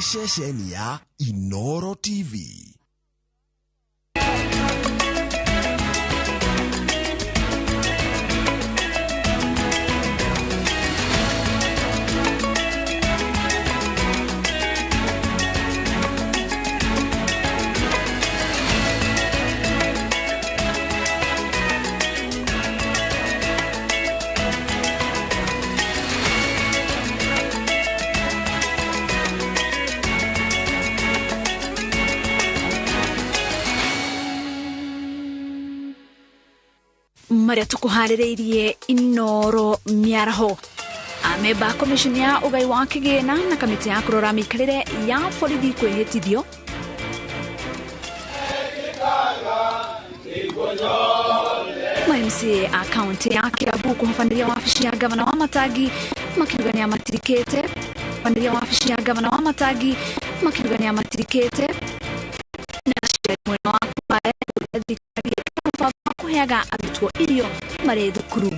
Ceceni ya Inoro TV. Maria tukuharĩrĩirie Inoro mĩaraho. Amemba commission ya ũgai wa kĩgĩna na kamĩtĩ ya kũrora mĩikarĩre ya borithi kwĩhĩtithio. MCA a kaunti ya Kiambu kũhobanĩria wabici ya gavana wa Matangi makiuga nĩ amatirikĩte. Hobanĩria wabici ya gavana wa Matangi makiuga nĩ amatirikĩte. Na aciari mwena wa Kwale thirikari mũbango wa kũheaga arutwo irio marĩ thukuru.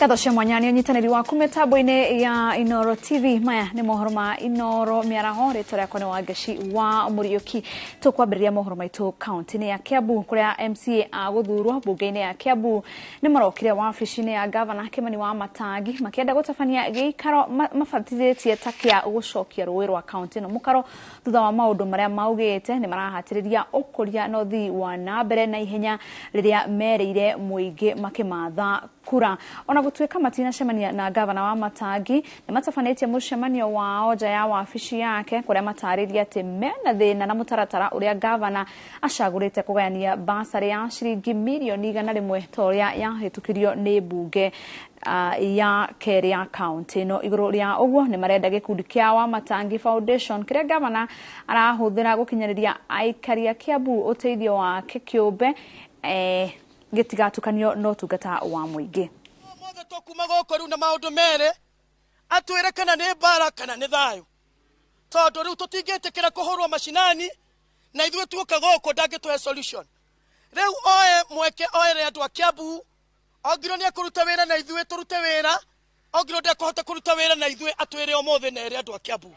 Ngatho cia mwanya nĩ ũnyitanĩri waku mĩtambo-inĩ ya Inoro TV. Maya nĩ mohoro ma Inoro mĩaraho. Rĩtwa rĩakwa nĩ Wangeci wa Mũriũki. Tũkwambĩrĩria mohoro maitũ kaunti-inĩ ya Kiambu kũrĩa MCA a gũthurwo mbunge-inĩ ya Kiambu nĩ marokire wabici-inĩ ya gavana Kimani wa Matangi makĩenda gũtabania gĩikaro mabatithĩtie ta kĩa gũcokia rũĩ rwa kaunti ĩno mũkaro thutha wa maũndũ marĩa maugĩte nĩ marahatĩrĩria ũkũria na ũthii wa na mbere na ihenya rĩrĩa merĩire mũingĩ makĩmatha kura. Ona gũtuĩka matinacemania na gavana wa Matangi nĩ matabanĩtie mũcemanio wao nja ya wabici yake kũrĩa matarĩria atĩ mena thĩna na mũtaratara ũrĩa gavana acagũrĩte kũgayania basarĩ ya ciringi mirioni 100 ta ũrĩa yahĩtũkirio nĩ mbunge ya kerĩ ya kaunti ĩno. Igũrũ rĩa ũguo nĩ marenda gĩkundi kĩa Wamatangi Foundation kĩrĩa gavana arahũthĩra gũkinyanĩria aikari a Kiambu ũteithio wake kĩũmbe gĩtigatukanio na ũtungata wa mũingĩ. Mothe tũkuma gũkũ rĩu na maũndũ merĩ atwĩre kana nĩ mbara kana nĩ thayũ, tondũ rĩu tũtingĩtĩkĩra kũhũrwo macinani na ithuĩ tuoka gũkũ ndangĩtũhe solution. Rĩu oe mweke oere andũ a Kiambu, ongirwo nĩ ekũruta wĩra na ithuĩ tũrute wĩra, ongirwo ndekũhota kũruta wĩra na ithuĩ atwĩre ũmũthĩ na ere andũ a Kiambu.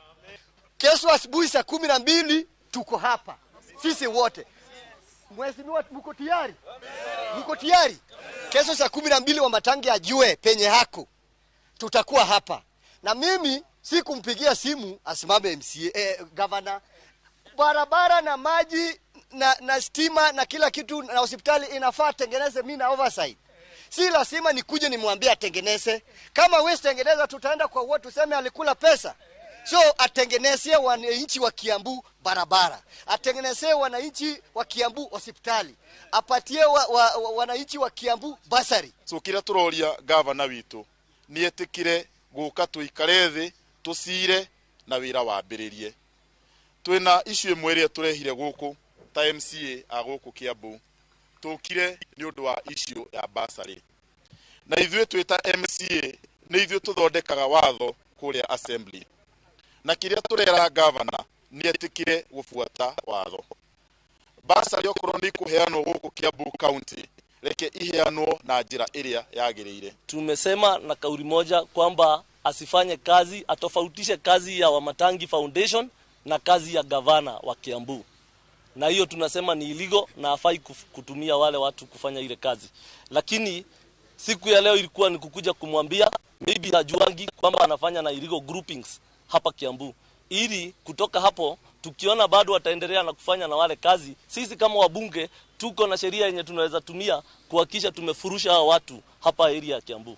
Kesho asubuhi saa 12 tuko hapa sisi wote. Mheshimiwa, mko tayari? Mko tayari? Kesho saa 12 wa Matangi ajue penye hako tutakuwa hapa. Na mimi sikumpigia simu asimame MCA, governor. Barabara na maji na stima na kila kitu na hospitali inafaa tengeneze mimi na oversight. Si lazima nikuje nimwambie atengeneze. Kama wewe tengeneza tutaenda kwa watu tuseme alikula pesa. So atengenezee wananchi wa Kiambu barabara, atengenezee wananchi wa Kiambu hospitali, apatie wananchi wa Kiambu basari. So kira turoria gavana witu ni etikire guka tuikare thi tucire na wira wambiririe. Twina issue imwe iria turehire guku ta MCA a guku Kiambu, tukire ni undu wa issue ya basari, na ithuĩ twita MCA ni ithuĩ tuthondekaga watho kuria assembly, na kiria turera gavana ni etikire gubuata watho. Basari okorwo ni kuheanwo guku Kiambu County, reke iheanwo na njira iria yagiriire. Tumesema na kauli moja kwamba asifanye kazi, atofautishe kazi ya Wamatangi Foundation na kazi ya gavana wa Kiambu. Na hiyo tunasema ni illegal na hafai kutumia wale watu kufanya ile kazi. Lakini siku ya leo ilikuwa ni kukuja kumwambia maybe hajuangi kwamba anafanya na illegal groupings hapa Kiambu. Ili kutoka hapo tukiona bado wataendelea na kufanya na wale kazi, sisi kama wabunge tuko na sheria yenye tunaweza tumia kuhakikisha tumefurusha hawa watu hapa area ya Kiambu.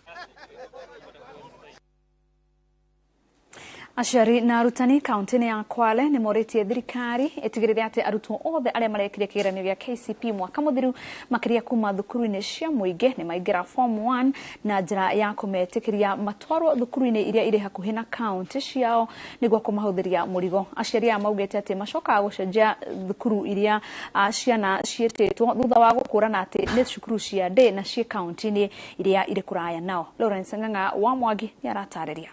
Aciari na arutani kaunti-inĩ ya Kwale nĩ morĩtie thirikari ĩtigĩrĩre atĩ arutwo othe arĩa marekire kĩgeranio gĩa KCP mwaka mũthiru, makĩria kuma thukuru-inĩ cia mũingĩ, nĩ maingĩra form 1 na njĩra ya kũmetĩkĩria matwarwo thukuru-inĩ iria irĩ hakuhĩ na kaunti ciao nĩguo kũmahũthĩria mũrigo. Aciari aya maugĩte atĩ macokaga gũcenjia thukuru iria ciana ciĩtĩtwo thutha wa gũkũrana atĩ nĩ cukuru cia ndĩ na ciĩ kaunti-inĩ iria irĩ kũraya nao. Lawrence Ng'ang'a wa Mwangi nĩ aratarĩria.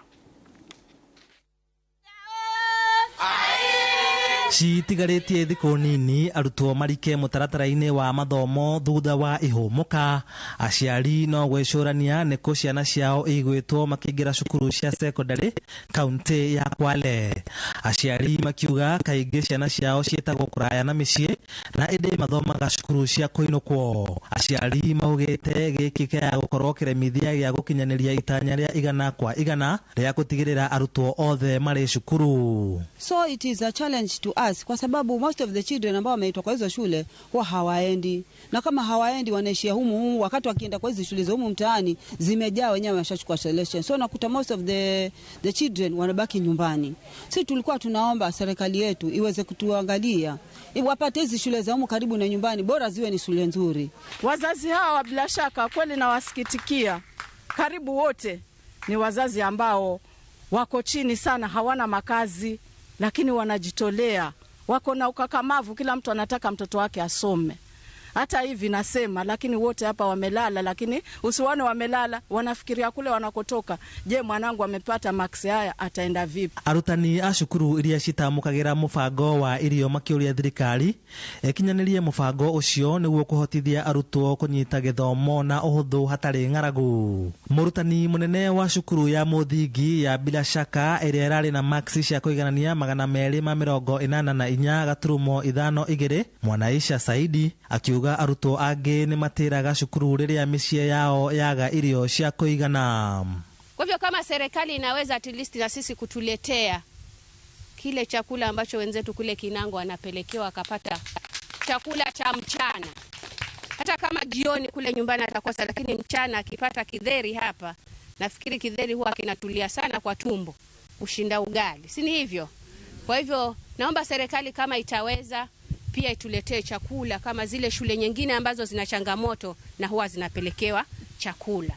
Citigarĩtie thikũ nini arutwo marike mũtaratara-inĩ wa mathomo thutha wa ihũmũka. Aciari no gwĩcũrania nĩ kũ ciana ciao igwĩtwo makĩingĩra cukuru cia secondary kaunti ya Kwale. Aciari makiuga kaingĩ ciana ciao ciĩtagwo kũraya na mĩciĩ na ĩndĩ mathomaga cukuru cia kũinũkwo. Aciari maugĩte gĩkĩ kĩaya gũkorwo kĩremithia gĩa gũkinyanĩria itanya rĩa 100% rĩa gũtigĩrĩra arutwo othe marĩ cukuru. So it is a challenge to us kwa sababu most of the children ambao wameitwa kwa hizo shule huwa hawaendi, na kama hawaendi wanaishia humu humu. Wakati wakienda kwa hizi shule za humu mtaani zimejaa, wenyewe wameshachukua selection, so nakuta most of the children wanabaki nyumbani. Sisi tulikuwa tunaomba serikali yetu iweze kutuangalia, wapate hizi shule za humu karibu na nyumbani, bora ziwe ni shule nzuri. Wazazi hawa bila shaka kweli nawasikitikia, karibu wote ni wazazi ambao wako chini sana, hawana makazi, lakini wanajitolea, wako na ukakamavu. Kila mtu anataka mtoto wake asome. Hata hivi nasema, lakini wote hapa wamelala, lakini usiwane wamelala, wanafikiria kule wanakotoka. Je, mwanangu amepata maksi haya, ataenda vipi? Arutani a cukuru iria citamũkagĩra mũbango wa irio makĩũria thirikari ĩkinyanĩrie mũbango ũcio nĩguo kũhotithia arutwo kũnyita gĩthomo na ũhũthũ hatarĩ ng'aragu. Mũrutani mũnene wa cukuru ya mũthingi ya Bila Shaka ĩrĩa ĩrarĩ na maksi cia kũiganania 284.52 Mwanaisha Saidi akiuga arutwo angĩ nĩ matĩraga cukuru rĩrĩa mĩciĩ yao yaga irio cia kũigana. Kwa hivyo kama serikali inaweza at least na sisi kutuletea kile chakula ambacho wenzetu kule Kinango wanapelekewa, akapata chakula cha mchana, hata kama jioni kule nyumbani atakosa, lakini mchana akipata kidheri hapa, nafikiri kidheri huwa kinatulia sana kwa tumbo kushinda ugali, si ni hivyo? Kwa hivyo naomba serikali kama itaweza pia ituletee chakula kama zile shule nyingine ambazo zina changamoto na huwa zinapelekewa chakula.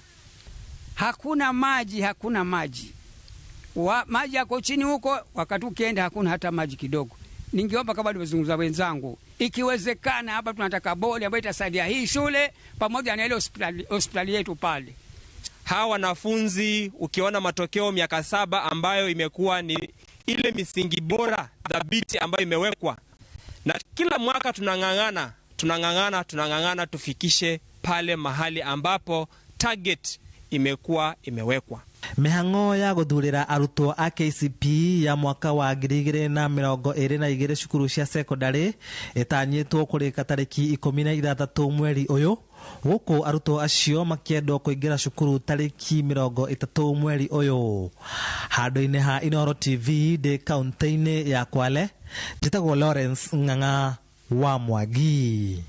Hakuna maji, hakuna maji. Maji yako chini huko, wakati ukienda hakuna hata maji kidogo. Ningeomba kama nilivyozungumza wenzangu, ikiwezekana hapa tunataka boli ambayo itasaidia hii shule pamoja na ile hospitali yetu pale. Hawa wanafunzi ukiona matokeo miaka 7 ambayo imekuwa ni ile misingi bora thabiti ambayo imewekwa. Na kila mwaka tunang'ang'ana, tunang'ang'ana, tunang'ang'ana tufikishe pale mahali ambapo target imekuwa imewekwa. Mĩhang'o ya gũthurĩra arutwo a KCP ya mwaka wa 2022 cukuru cia secondary ĩtanyĩtwo kũrĩka tarĩki 16 mweri ũyũ, gũkũ arutwo acio makĩendwo kũingĩra cukuru tarĩki 30 mweri ũyũ. Handũ-inĩ ha Inooro TV ndĩ kaunti-inĩ ya Kwale, njĩtagwo Lawrence Ng'ang'a wa Mwangi.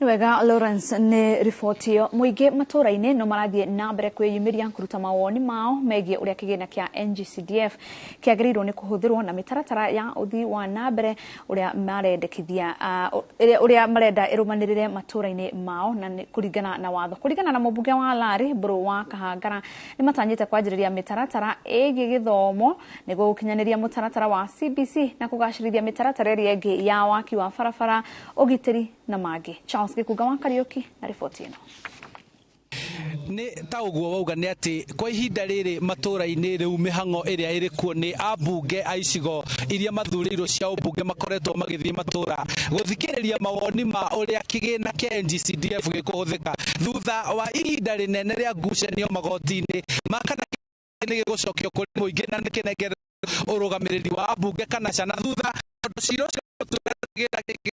Nĩ wega Lawrence nĩ riboti ĩyo. Mũingĩ matũra-inĩ no marathiĩ na mbere kwĩyumĩria kũruta mawoni mao megiĩ ũrĩa kĩgĩna kĩa NGCDF kĩagĩrĩirwo nĩ kũhũthĩrwo na mĩtaratara ya ũthii wa na mbere ũrĩa marendekithia ũrĩa marenda ĩrũmanĩrĩre matũra-inĩ mao na kũringana na watho. Kũringana na mũmbunge wa Lari Mbũrũ wa Kahangara, nĩ matanyĩte kwanjĩrĩria mĩtaratara ĩgiĩ gĩthomo nĩguo gũkinyanĩria mũtaratara wa CBC na kũgacĩrithia mĩtaratara ĩrĩa ĩngĩ ya waki wa barabara, ũgitĩri na mangĩ. Charles Gĩkunga wa Kariũki na riboti ĩno. Nĩ ta ũguo wauga nĩ atĩ kwa ihinda rĩrĩ matũra-inĩ rĩu mĩhang'o ĩrĩa ĩrĩ kuo nĩ ambunge a icigo iria mathurĩirwo cia ũmbunge makoretwo magĩthiĩ matũra gũthikĩrĩria mawoni ma ũrĩa kĩgĩna kĩa NGCDF gĩkũhũthĩka thutha wa ihinda rĩnene rĩa ngucanio magoti-inĩ ma kana nĩ gĩgũcokio kũrĩ mũingĩ na nĩkĩnengere ũrũgamĩrĩri wa ambunge kana cana thutha tondũ cira ũcio kĩgĩna gĩkĩ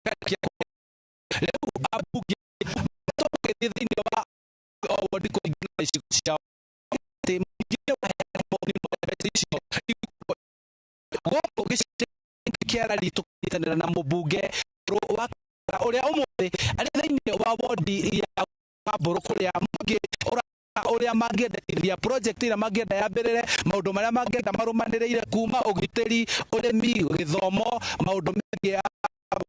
rĩu ambunge magĩthiĩ thĩinĩ wa wodi kũringana na icigo ciao atĩ mũingĩ waheana mawoni ma mbeca icio gũkũ gĩcigo kĩa Lari tũkanyitanĩra na mũmbunge wa ũrĩa ũmũthĩ arĩ thĩinĩ wa wodi ya Mbũrũ kũrĩa mũingĩ Ũrĩa mangĩendekithia project ĩrĩa mangĩenda yambĩrĩre, maũndũ marĩa mangĩenda marũmanĩrĩire, kuma ũgitĩri, ũrĩmi, gĩthomo, maũndũ megiĩ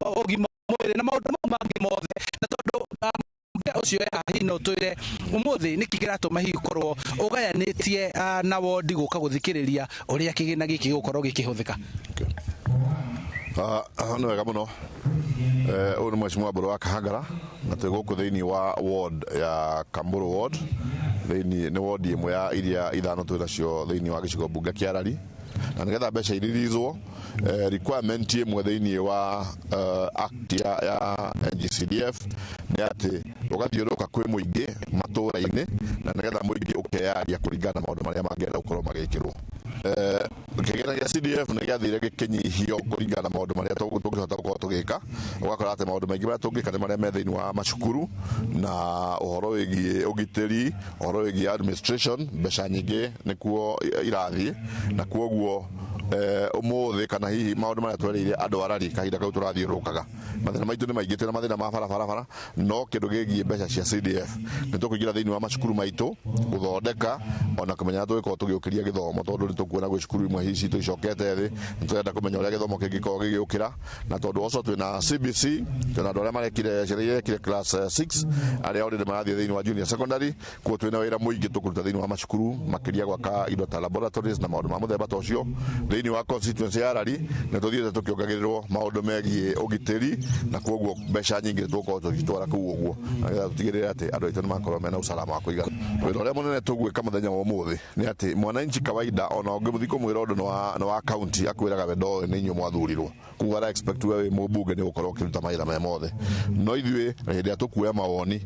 ũgima wa mwĩrĩ na maũndũ mau mangĩ mothe. Na tondũ mbunge ũcio e haha, hihi no twĩre ũmũthĩ nĩkĩ kĩratũma hihi ũkorwo ũgayanĩtie na wondi gũka gũthikĩrĩria ũrĩa kĩgĩna gĩkĩ gĩgũkorwo gĩkĩhũthĩka? Nĩ wega mũno. Ũyũ nĩ Mheshimiwa Mbũrũ wa Kahangara, na twĩ gũkũ thĩinĩ wa ward ya Kamburu ward. Thĩinĩ nĩ ward ĩmwe ya iria 5 twĩ nacio thĩinĩ wa gĩcigo mbunge kĩa Rari, na nĩgetha mbeca iriricwo, requirement ĩmwe thĩinĩ wa act ya NGCDF nĩ atĩ ũgathiũrũrũka kwĩ mũingĩ matũũra-inĩ, na nĩgetha mũingĩ ũkeyaria kũringana na maũndũ marĩa mangĩenda gũkorwo magĩkĩrwo. Kĩgĩna gĩa CDF nĩ gĩathire gĩkĩnyihio kũringana na maũndũ marĩa tũngĩhota gũkorwo tũgĩka. Ũgakora atĩ maũndũ maingĩ marĩa tũngĩka nĩ marĩa me thĩinĩ wa macukuru na ũhoro wĩgiĩ ũgitĩri, ũhoro wĩgiĩ administration, mbeca nyingĩ nĩkuo irathiĩ. Na kuoguo ũmũthĩ kana hihi maũndũ marĩa twerĩire andũ a Rari kahinda kau tũrathiũrũrũkaga, mathĩna maitũ nĩ maingĩ, twĩna mathĩna ma barabara, no kĩndũ gĩgiĩ mbeca cia CDF nĩ tũkũingĩra thĩinĩ wa macukuru maitũ gũthondeka ona kũmenya tũgĩkorwo tũgĩũkĩria gĩthomo, tondũ nĩ tũkuona gwĩ cukuru imwe hihi citũ icokete thĩ. Nĩ tũrenda kũmenya ũrĩa gĩthomo kĩngĩkorwo gĩgĩũkĩra, na tondũ also twĩna CBC, twĩna andũ arĩa marekire, ciana iria irekire class 6, arĩa already marathiĩ thĩinĩ wa junior secondary. Kuo twĩna wĩra mũingĩ tũkũruta thĩinĩ wa macukuru, makĩria gwaka indo ta laboratories na maũndũ ma mũthemba ta ũcio. Thĩinĩ wa constituency ya Rari nĩ tũthiĩte tũkĩongagĩrĩrwo maũndũ megiĩ ũgitĩri, na koguo mbeca nyingĩ nĩ tũgũkorwo tũgĩtwara kũu ũguo, na nĩgetha tũtigĩrĩre atĩ andũ aitũ nĩ makorwo mena usalama wa kũigana. Wĩra ũrĩa mũnene tũgwĩka mũthenya wa ũmũthĩ nĩ atĩ mwananchi kawaida, ona ũngĩmũthiĩ kũmwĩra ũndũ nĩ wa county, akwĩraga we ndoĩ, nĩ inyuĩ mwathurirwo. Koguo ara expect we wĩ mũmbunge nĩ gũkorwo ũkĩruta mawĩra me mothe. No ithuĩ hĩndĩ ĩrĩa tũkuoya mawoni,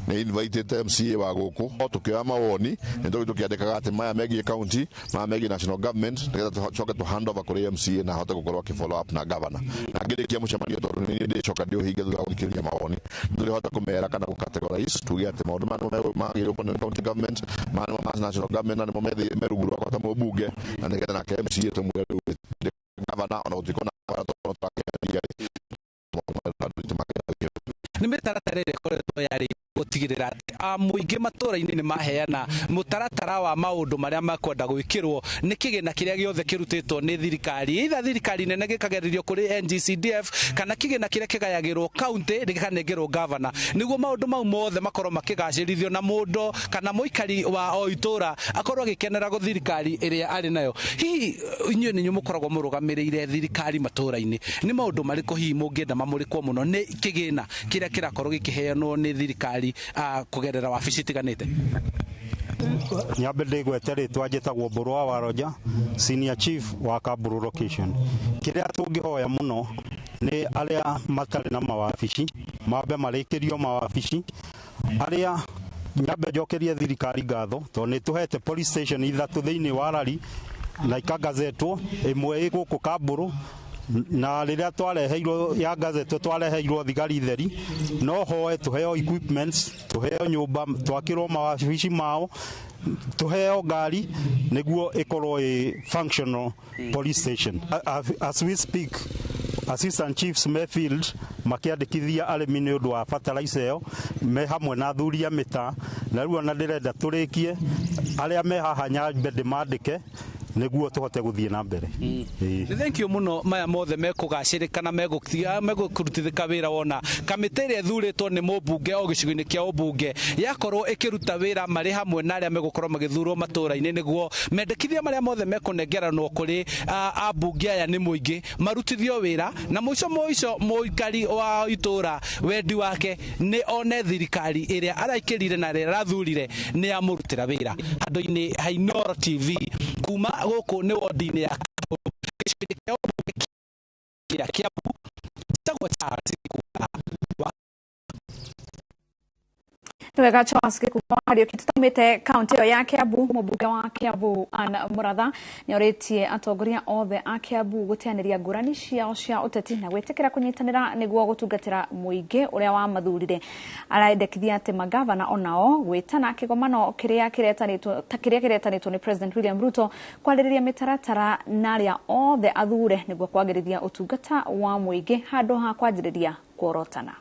nĩ invitĩte MCA wa gũkũ, o tũkĩoya mawoni nĩ tũgĩ tũkĩandĩkaga atĩ maya megiĩ county, maya megiĩ national government, nĩgetha tũcoke tũ hand over kũrĩ MCA na ahote gũkorwo akĩ follow up na governor. Na ngĩrĩkia mũcemanio, tondũ nĩ niĩ ndĩcoka ndĩũhinge thutha wa gũthikĩrĩria mawoni, nĩ tũrĩhota kũmera kana gũ-categorize, tuge atĩ maũndũ maya nĩmo magĩrĩirwo nĩ county government, maya nĩmo ma national government, na nĩmo me rungu rwakwa ta mũmbunge, na nĩgetha nake MCA tũmwĩre rĩu governor, ona gũtuĩka ona governor tondũ tũrakĩaria. Nĩ mĩtaratara ĩrĩa ĩkoretwo yarĩ gũtigĩrĩra atĩ mũingĩ matũra-inĩ nĩ maheana mũtaratara wa maũndũ marĩa makwenda gwĩkĩrwo nĩ kĩgĩna kĩrĩa gĩothe kĩrutĩtwo nĩ thirikari, either thirikari nene gĩkagererio kũrĩ NGCDF, kana kĩgĩna kĩrĩa kĩgayagĩrwo county gĩkanengerwo governor, nĩguo maũndũ mau mothe makorwo makĩgacĩrithio na mũndũ kana mũikari wa o itũra akorwo agĩkenera go thirikari ĩrĩa arĩ nayo. Hihi inyuĩ nĩ inyuĩ mũkoragwo mũrũgamĩrĩire thirikari matũra-inĩ, nĩ maũndũ marĩkũ hihi mũngĩenda mamũrĩkwo mũno nĩ kĩgĩna kĩrĩa kĩrakorwo gĩkĩheanwo nĩ thirikari kũgerera wabici itiganĩte? Nyambe ndĩgwete rĩtwa, njĩtagwo Mbũrũ wa Roger, senior chief wa Kamburu location. Kĩrĩa tũngĩhoya mũno nĩ arĩa matarĩ na mawabici mambe marĩkĩrio mawabici. Arĩa nyambe njokerie thirikari ngatho tondũ nĩ tũhete police station 3 thĩinĩ wa Rari na ikagazetwo, ĩmwe ĩ gũkũ Kamburu, na rĩrĩa twareheirwo ya gazetwo twareheirwo thigari theri. No hoe tuheo equipments, tuheo nyũmba, twakĩrwo mawabici mao, tuheo ngari nĩguo ĩkorwo ĩ functional police station. As we speak, assistant chiefs me field makĩandĩkithia arĩmi nĩ ũndũ wa fertilizer ĩyo, me hamwe na athuri a mĩtaa. Na rĩu ona ndĩrenda tũrĩkie arĩa me haha, nyambe ndĩmandĩke nĩguo tũhote gũthiĩ na mbere. Ĩĩ. Nĩ thank you mũno. Maya mothe mekũgacĩrĩka na megũrutithĩka wĩra wona kamĩtĩ ĩrĩa ĩthurĩtwo nĩ mũmbunge o gĩcigo-inĩ kĩa ũmbunge yakorwo ĩkĩruta wĩra marĩ hamwe na arĩa megũkorwo magĩthurwo matũra-inĩ, nĩguo mendekithia marĩa mothe mekũnengeranwo kũrĩ ambunge aya nĩ mũingĩ marutithio wĩra, na mũico mũico mũikari wa itũra wendi wake nĩ one thirikari ĩrĩa araikĩrire na ĩrĩa arathurire nĩ yamũrutĩra wĩra. Handũ-inĩ ha Inooro TV, kuma gũkũ nĩ wondi-inĩ ya Kamburu, gĩcigo-inĩ kĩa ũmbunge kĩa Kiambu, njĩtagwo Charles Gĩkũnga wa Nĩ wega, Charles Gĩkũnga wa Kariũki. Tũtaumĩte kaunti ĩyo ya Kiambu, mũmbunge wa Kiambu Ann Muratha nĩ orĩtie atongoria othe a Kiambu gũteanĩria ngũrani ciao cia ũteti na gwĩtĩkĩra kũnyitanĩra nĩguo gũtungatĩra mũingĩ ũrĩa wamathurire. Arendekithia atĩ magavana onao gwĩtana kĩgomano kĩrĩa kĩretanĩtwo ta kĩrĩa kĩretanĩtwo nĩ President William Ruto kwarĩrĩria mĩtaratara na arĩa othe athure nĩguo kwagĩrithia ũtungata wa mũingĩ handũ ha kwanjĩrĩria kuorotana.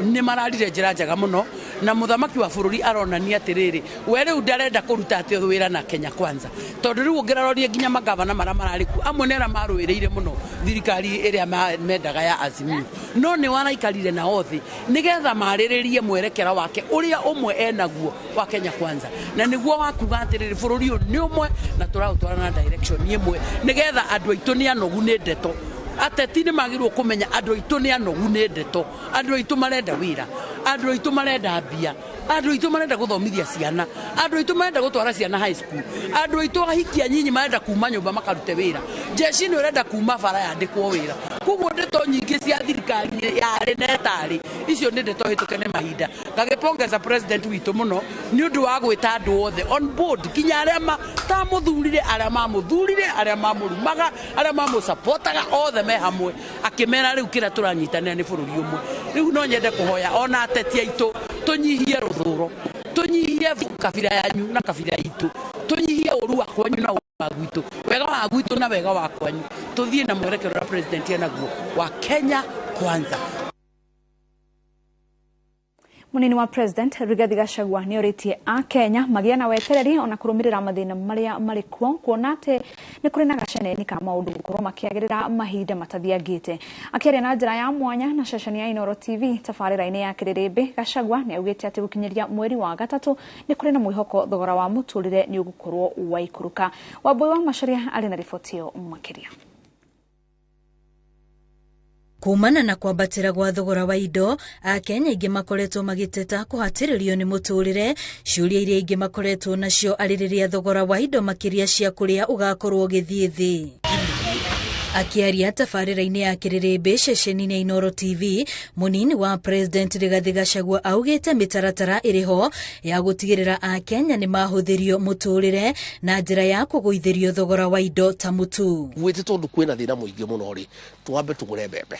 Nĩ mararire njĩra njega mũno, na mũthamaki wa bũrũri aronania atĩrĩrĩ, we rĩu ndarenda kũruta atĩ wĩra na Kenya Kwanza, tondũ rĩu ũngĩrarorie nginya magavana marĩa mararĩ kuo, amwe nĩ arĩa marũĩrĩire mũno thirikari ĩrĩa mendaga ya Azimio, no nĩ waraikarire nao thĩ nĩgetha marĩrĩrie mwerekera wake ũrĩa ũmwe enaguo wa Kenya Kwanza, na nĩguo wa kuga atĩrĩrĩ, bũrũri ũyũ nĩ ũmwe na tũraũtwara na direction ĩmwe, nĩgetha andũ aitũ nĩ anogu nĩ ndeto. Ateti nĩ magĩrĩirwo kũmenya andũ aitũ nĩ anogu nĩ ndeto, andũ aitũ marenda wĩra, andũ aitũ marenda mbia, andũ aitũ marenda gũthomithia ciana, andũ aitũ marenda gũtwara ciana high school, andũ aitũ ahikia nyinyi marenda kuma nyũmba makarute wĩra, jeshi nĩ ũrenda kuma bara yandĩkwo wĩra. Koguo ndeto nyingĩ cia thirikari yarĩ na ĩtarĩ, icio nĩ ndeto hĩtũke nĩ mahinda. Ngagĩpongeza president witũ mũno nĩ ũndũ wa gwĩta andũ othe on board, nginya arĩa matamũthurire, arĩa mamũthurire, arĩa mamũrumaga, arĩa mamũsapotaga, othe me hamwe, akĩmera rĩu kĩrĩa tũranyitanĩra nĩ bũrũri ũmwe. Rĩu no nyende kũhoya ona ateti aitũ tũnyihie rũthũro, tũnyihie kabira yanyu na kabira itũ, tũnyihie ũru wa kwanyu na wa gwitũ, wega wa gwitũ na wega wa kwanyu, tũthiĩ na mwerekero ũrĩa president enaguo wa Kenya Kwanza. Munini wa President Rigathi Gachagua nĩ orĩtie a Kenya magĩe na wetereri ona kũrũmĩrĩra mathĩna marĩa marĩ kuo, kuona atĩ nĩ kũrĩ na gaceneni ka maũndũ gũkorwo makĩagĩrĩra mahinda matathiangĩte. Akĩaria na njĩra ya mwanya na ceceni ya Inooro TV tabarĩra-inĩ ya Kĩrĩrĩmbĩ, Gachagua nĩ augĩte atĩ gũkinyĩria mweri wa gatatũ nĩ kũrĩ na mwĩhoko thogora wa mũtũrĩre nĩ ũgũkorwo waikũrũka. Wambui wa Macharia arĩ na riboti ĩyo makĩria. Kumana na kwambatĩra gwa thogora wa indo, Akenya aingĩ makoretwo magĩteta kũhatĩrĩrio nĩ mũtũrĩre. Ciũria iria ingĩ makoretwo nacio arĩ rĩrĩa thogora wa indo, makĩria cia kũrĩa, ũgakorwo ũgĩthiĩ thĩ. Akĩaria tabarĩra-inĩ ya Kĩrĩrĩmbĩ ceceni-inĩ ya Inooro TV, mũnini wa President Rigathi Gachagua augĩte mĩtaratara ĩrĩ ho ya gũtigĩrĩra Akenya nĩ mahũthĩrio mũtũrĩre na njĩra ya kũgũithĩrio thogora wa indo ta mũtu. Gwĩte tondũ kwĩna thĩna mũingĩ mũno rĩ, twambe tũgũre mbembe.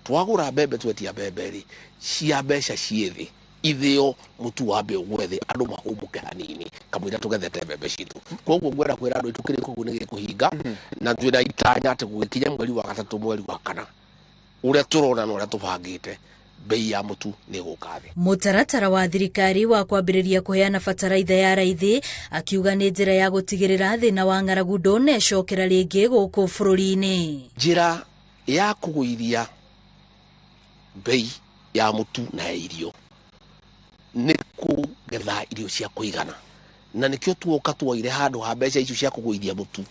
Twagũra mbembe, twetia mbembe rĩ cia mbeca ciĩ thĩ, ithĩo mũtu wambe ũgwe thĩ, andũ mahũmũke hanini kamũira tũgethete mbembe citũ. Koguo ngwenda kwĩra andũ aitũ kĩrĩko kũu nĩ gĩkũhinga, na twĩna itanya atĩ gũgĩkinya mweri wa gatatũ, mweri wa kana, ũrĩa tũrona na ũrĩa tũbangĩte, bei ya mũtu nĩ ĩgũka thĩ. Mũtaratara wa thirikari wa kwambĩrĩria kũheana bataraitha ya raithi, akiuga nĩ njĩra ya gũtigĩrĩra thĩna wa ng'aragu ndũnecokera rĩngĩ gũkũ bũrũri-inĩ. Njĩra ya kũgũithia bei ya mũtu na ya irio nĩ kũgetha irio cia kũigana, na nĩkĩo tuoka tuoire handũ ha mbeca icio cia kũgũithia mũtu,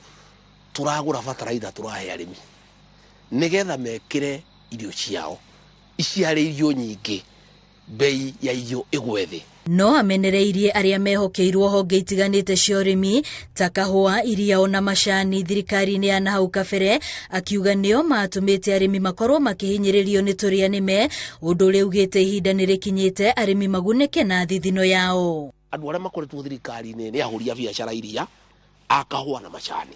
tũragũra bataraitha, tũrahe arĩmi nĩgetha mekĩre irio ciao iciare irio nyingĩ, bei ya irio ĩgwe thĩ. No amenereirie arĩa mehokeirwo honge itiganĩte cia ũrĩmi ta kahũa, iria ona macani thirikari-inĩ ya nahau kabere, akiuga nĩo matũmĩte arĩmi makorwo makĩhinyĩrĩrio nĩ tũrĩa nĩme, ũndũ ũrĩa ugĩte ihinda nĩ rĩkinyĩte arĩmi magunĩke na thithino yao. Andũ arĩa makoretwo thirikari-inĩ nĩ ahũri a biacara iria, a kahũa na macani.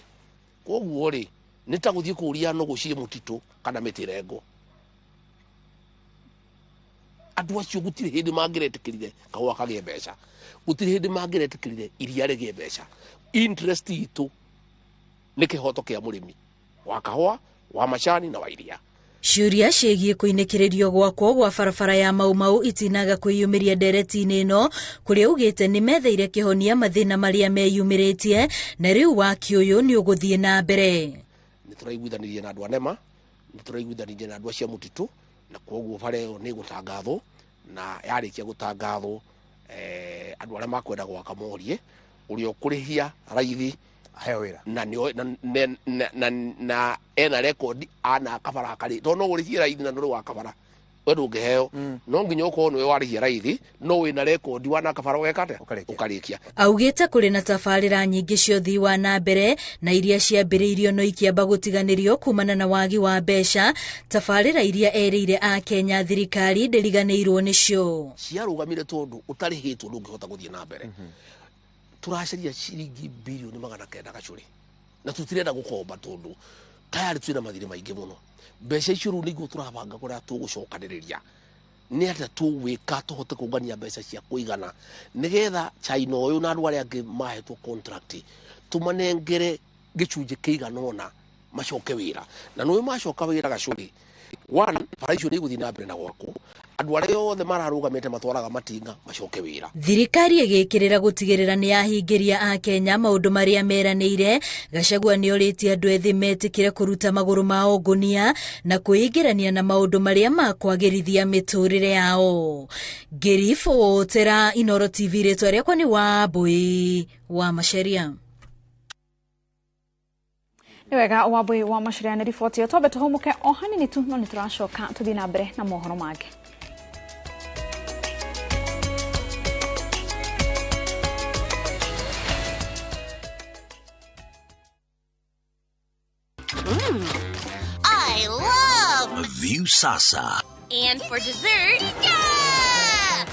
Koguo rĩ, nĩ ta gũthiĩ kũũria nũgũ ciĩ mũtitũ kana mĩtĩ rengo. Andũ acio gũtirĩ hĩndĩ mangĩretĩkĩrire kahũa kagĩe mbeca, gũtirĩ hĩndĩ mangĩretĩkĩrire iria rĩgĩe mbeca. Interest itũ nĩ kĩhoto kĩa mũrĩmi wa kahũa, wa macani na wa iria. Ciũria ciĩgiĩ kũinĩkĩrĩrio gwakwo gwa barabara ya Mau Mau itinaga kwĩyumĩria ndereti-inĩ ĩno, kũrĩa ugĩte nĩ metheire kĩhonia mathĩna marĩa meyumĩrĩtie na rĩu waki ũyũ nĩ ũgũthiĩ na mbere. Nĩ tũraiguithanirie na andũ a NEMA, nĩ tũraiguithanirie na andũ acio a mũtitũ, na koguo bara ĩyo nĩ ĩgũtangathwo, na yarĩkia gũtangathwo, andũ arĩa makwenda gwaka morie ũrĩa ũkũrĩhia raithi aheo wĩra na nĩ na, na, na, na ena rekondi ana kabara karĩ, tondũ no ũrĩhie raithi na ndũrĩ wa kabara, we ndũngĩheo. No nginya ũkorwo nĩwe warĩhia raithi no wĩna rekondi wana kabara, ũgeka atĩa? Ũkarĩkia. Augĩte kũrĩ na tabarĩra nyingĩ cia ũthii wa na mbere na iria ciambĩrĩirio no ikĩamba gũtiganĩrio kumana na wagi wa mbeca, tabarĩra iria erĩire Akenya thirikari ndĩriganĩirwo nĩcio. Ciarũgamire tondũ ũtarĩhĩtwo ndũngĩhota gũthiĩ na mbere. Tũracaria ciringi 900 birioni gacũrĩ, na tũtirenda gũkomba tondũ tayarĩ twĩna mathirĩ maingĩ mũno. Mbeca icio rĩu nĩguo tũrabanga kũrĩa tũgũcokanĩrĩria, nĩ atĩa tũgwĩka tũhote kũngania mbeca cia kũigana nĩgetha China ũyũ na andũ arĩa angĩ mahetwo contract tũmanengere gĩcunjĩ kĩigana ũna. Macoke wĩra. Na nĩwe macoka wĩra gacũrĩ. One, bara icio nĩ igũthiĩ na mbere na gwakwo. Andũ arĩa othe mararũgamĩte matwaraga matinga macoke wĩra. Thirikari ĩgĩkĩrĩra gũtigĩrĩra nĩ yahingĩria akenya maũndũ marĩa meranĩire. Gachagua nĩ orĩtie andũ ethĩ metĩkĩre kũruta magũrũ mao ngũnia na kwĩingĩrania na maũndũ marĩa makwagĩrithia mĩtũrĩre yao. Ngĩribotera Inooro TV, rĩtwa rĩakwa nĩ Wambui wa Macharia. Nĩ wega Wambui wa Macharia nĩ riboti ĩyo. Twambe tũhũmũke o hanini tu, no nĩ tũracoka tũthiĩ na mbere na mohoro mangĩ. I love Viusasa. And for dessert, yeah!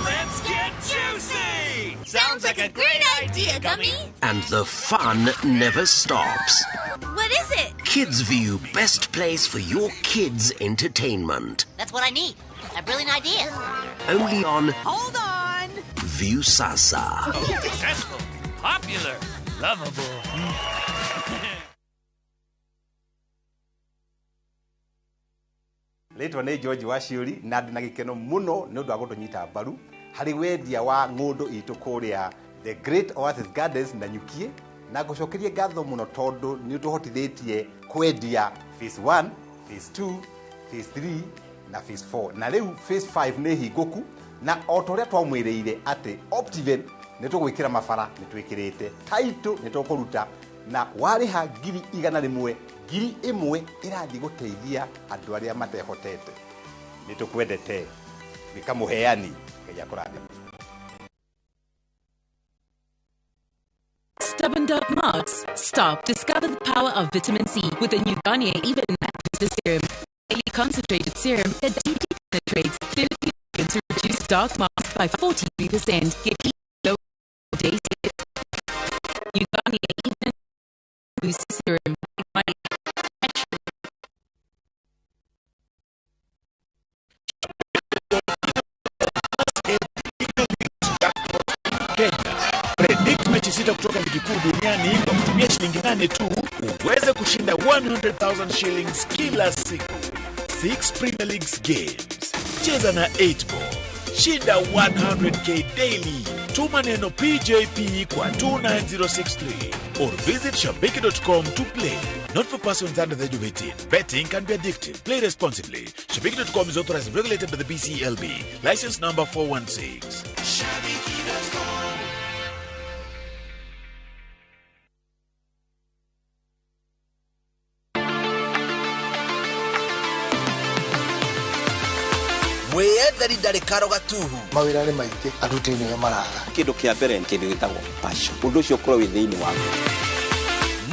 Let's get juicy! Sounds like a great idea, Gummy. And the fun never stops. What is it? Kids View, best place for your kids' entertainment. That's what I need. A brilliant idea. Only on Hold on. Viusasa. Successful, popular, lovable. Rĩtwa nĩ George Waciũri na ndĩ na gĩkeno mũno nĩ ũndũ wa gũtũnyita mbaru harĩ wendia wa ng'ũndũ itũ kũrĩa The Great Oasis Gardens na Nyukie, na ngũcokerie ngatho mũno tondũ nĩ ũtũhotithĩtie kwendia phase 1, phase 2, phase 3 na phase 4, na rĩu phase 5 nĩ hingũku, na o ta ũrĩa twamwĩrĩire atĩ Optiven nĩ tũgwĩkĩra mabara nĩ twĩkĩrĩte title nĩ tũkũruta, na warĩha 100,000 1,000 ĩrathiĩ gũteithia andũ arĩa matehotete. Nĩ tũkwendete. Wĩka mũheani, Ngai akũrathime. Stubborn dark marks? Stop. Discover the power of vitamin C with the new Garnier Even Night Booster Serum. Highly concentrated serum that deeply penetrates 30 seconds to reduce dark marks by 43%. Get even low day 6. New Garnier Even Booster Serum. Predict mechi 6 kutoka ligi kuu duniani kwa kutumia shilingi 8 tu uweze kushinda 100,000 shillings kila siku. 6 Premier League games. Cheza na 8 ball. Shinda 100k daily. Tuma neno PJP kwa 29063 or visit shabiki.com to play. Not for persons under the age of 18. Betting can be addictive. Play responsibly. Shabiki.com is authorized and regulated by the BCLB. License number 416. Shabiki.com. Mwĩyetheri ndarĩ karo gatuhu. Mawĩra nĩ maingĩ, aruti nĩo maraga. Kĩndũ kĩa mbere nĩ kĩndũ gĩtagwo passion. Ũndũ ũcio ũkorwo wĩ thĩinĩ waku.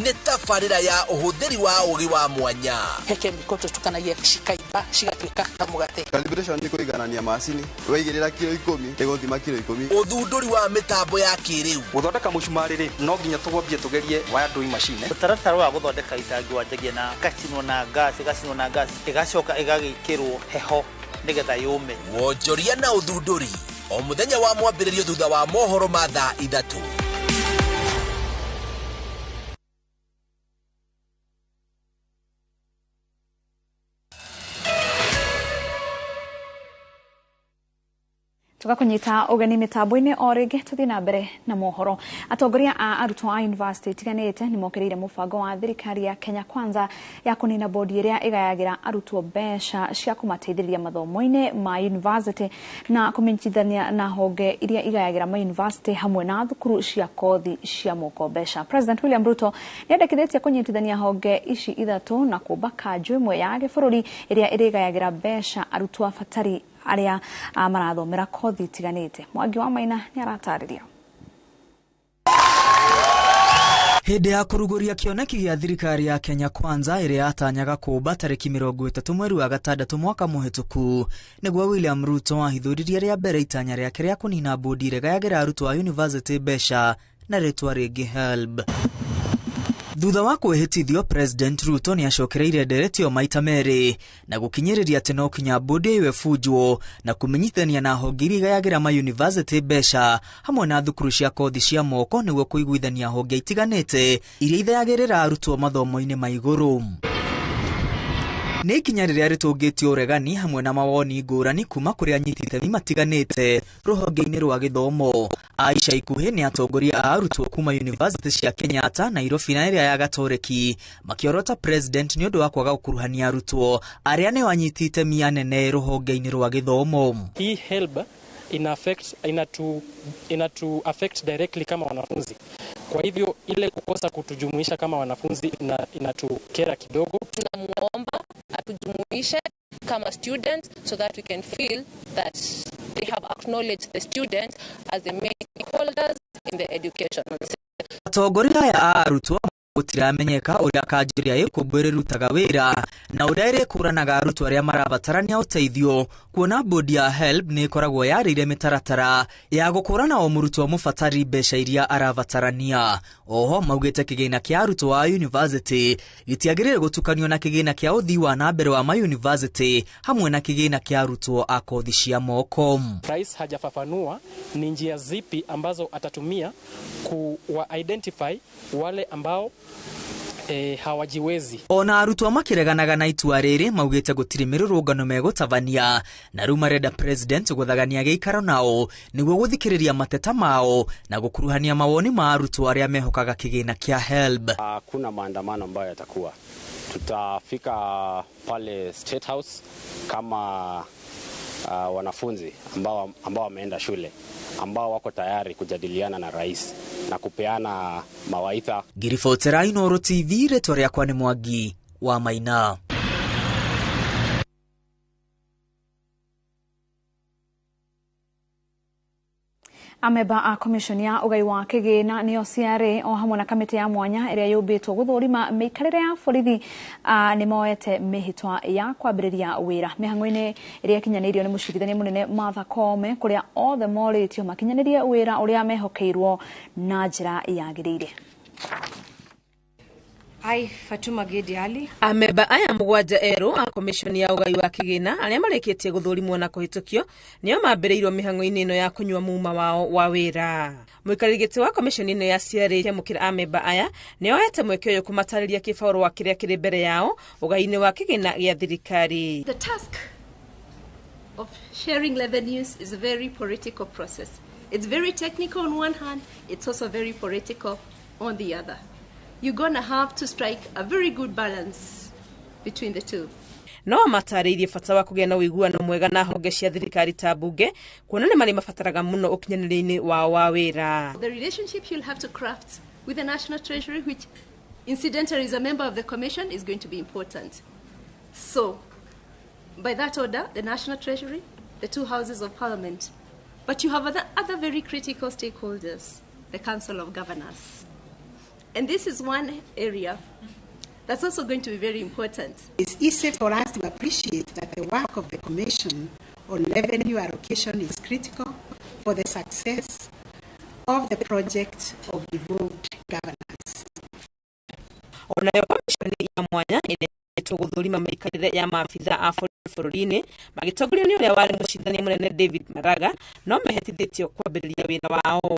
Nĩ tabarĩra ya ũhũthĩri wa ũgĩ wa mwanya. He kemiko tũtukanagia cikaimba cigatuĩka ta mũgate. Calibration nĩ kũiganania macini, waigĩrĩra kiro 10 ĩgũthima kiro 10. Ũthundũri wa mĩtambo ya kĩrĩu. Gũthondeka mũcumarĩ rĩ, no nginya tũgwambie tũgerie waya ndui machine. Mũtaratara wa gũthondeka itangi wanjagia na gacinwo na gas, ĩgacinwo na gas, ĩgacoka ĩgagĩkĩrwo heho nĩgetha yũme. Wonjoria na ũthundũri o mũthenya wa mwambĩrĩrio thutha wa mohoro ma thaa 3. Tugakunyita ũgeni mĩtambo-inĩ o rĩngĩ tũthiĩ na mbere na mohoro. Atongoria a arutwo a university itiganĩte nĩ mokĩrĩire mũbango wa thirikari ya Kenya Kwanza ya kũnina bodi ĩrĩa ĩgayagĩra arutwo mbeca cia kũmateithĩrĩria mathomo-inĩ ma university na kũmenyithania na honge iria igayagĩra ma university hamwe na thukuru cia kothi cia moko mbeca. President William Ruto nĩendekithĩtie kũnyitithania honge ici ithatũ na kũmba kanjũ ĩmwe ya gĩbũrũri ĩrĩa ĩrĩgayagĩra mbeca arutwo abatari arĩa marathomera kothi itiganĩte. Mwangi wa Maina nĩ aratarĩria. Hĩndĩ ya kũrugũria kĩoneki gĩa thirikari ya Kenya Kwanza ĩrĩa yatanyaga kũmba tarĩki 30 mweri wa gatandatũ mwaka mũhĩtũku, nĩguo William Ruto ahithũririe rĩa mbere itanya rĩake rĩa kũnina bodi ĩrĩa ĩgayagĩra arutwo a university mbeca na rĩtwa rĩngĩ HELB. Thutha wa kwĩhĩtithio, President Ruto nĩ acokereire ndereti ĩyo maita merĩ na gũkinyĩrĩria atĩ no kinya bodi ĩyo ĩbunjwo na kũmenyithania na honge iria igayagĩra mayunivasĩtĩ mbeca hamwe na thukuru cia kothi cia moko nĩguo kũiguithania honge itiganĩte iria ithayagĩrĩra arutwo mathomo-inĩ ma igũrũ. Nĩ ikinya rĩrĩa rĩtũngĩtio ũregani hamwe na mawoni ngũrani kuma kũrĩ anyiti itemi matiganĩte rũhonge-inĩ rwa gĩthomo. Aisha ikuhĩ nĩ atongoria a arutwo kuma yunivasĩtĩ cia Kenyatta, Nairobi na ĩrĩa ya Gatoreki makĩorota president nĩ ũndũ wa kwaga gũkuruhania arutwo arĩa nĩo anyiti itemi anene rũhonge-inĩ rwa gĩthomo. Hii HELB inatu affect directly kama wanafunzi. Kwa hivyo ile kukosa kutujumuisha kama wanafunzi inatukera kidogo. Tunamuomba atujumuishe kama students so that we can feel that they have acknowledged the students as the main stakeholders in the education system. Atongoria aya a arutwo gũtiramenyeka ũrĩa kanjũ ĩrĩa ĩkũmbũ ĩrutaga wĩra na ũrĩa ĩrĩkũranaga arutwo arĩa marabatarania ũteithio, kuona bodi ya HELB nĩ ĩkoragwo yarĩire mĩtaratara ya gũkũrana o mũrutwo mũbatari mbeca iria arabatarania. Oho maugĩte kĩgĩna kĩa arutwo a yunivasĩtĩ gĩtiagĩrĩire gũtukanio na kĩgĩna kĩa ũthii wa na mbere wa mayunivasĩtĩ hamwe na kĩgĩna kĩa arutwo a kothi cia moko. Rais hajafafanua ni njia zipi ambazo atatumia kuwa identify wale ambao hawajiwezi. Ona arutwo makireganaga na itua rĩrĩ maugĩte gũtirĩ mĩrũrũngano megũtabania na rĩu marenda president gũthagania gĩikaro nao nĩguo gũthikĩrĩria mateta mao na gũkuruhania mawoni ma arutwo arĩa mehokaga kĩgĩna kĩa HELB. Hakuna maandamano ambayo yatakuwa. Tutafika pale State House kama wanafunzi ambao wameenda shule, ambao wako tayari kujadiliana na rais na kupeana mawaidha. Ngiribotera Inooro TV, rĩtwa rĩakwa nĩ Mwangi wa Maina. Ameba a commission ya ugai wa kĩgĩna nĩyo CRA o hamwe na kamĩtĩ ya mwanya ĩrĩa yũmbĩtwo gũthũrima mĩikarĩre ya borithi nĩ moete mĩhĩtwa ya kwambĩrĩria wĩra mĩhang'o-inĩ ĩrĩa ĩkinyanĩirio nĩ mũcirithania mũnene Martha Koome, kũrĩa othe morĩtio makinyanĩrie wĩra ũrĩa mehokeirwo na njĩra yagĩrĩire. I, Fatuma Gedi Ali. Ameba aya mũgwanja erũ a komishoni ya ũgai wa kĩgĩna arĩa marĩkĩtie gũthũrimwo na kũhĩtũkio nĩo mambĩrĩirio mĩhang'o-inĩ ĩno ya kũnyua muma wao wa wĩra. Mũikarĩri gĩtĩ wa komishoni ĩno ya CRA kĩamũkĩra ameba aya nĩoete mweke ũyũ kũmatarĩria kĩbarũa kĩrĩa kĩrĩ mbere yao ũgai-inĩ wa kĩgĩna gĩa thirikari. The task of sharing revenues is a very political process. It's very technical on one hand, it's also very political on the other. You're gonna have to strike a very good balance between the two. No matarĩirie bata wa kũgĩa na ũiguano mwega na honge cia thirikari ta bunge kuona nĩ marĩ mabataraga mũno ũkinyanĩria-inĩ wao wa wĩra. The relationship you'll have to craft with the National Treasury, which incidentally is a member of the Commission, is going to be important. So, by that order, the National Treasury, the two houses of Parliament, but you have other very critical stakeholders, the Council of Governors. And this is one area that's also going to be very important. It's easy for us to appreciate that the work of the Commission on Revenue Allocation is critical for the success of the project of devolved governance. Onayo komishoni ya mwanya ĩrĩa gũthũrima mĩikarĩre ya maabitha a bũrũri-inĩ magĩtongorio nĩ ũrĩa warĩ mũcindania mũnene David Maraga no mehetithĩtio kwambĩrĩria wĩra wao.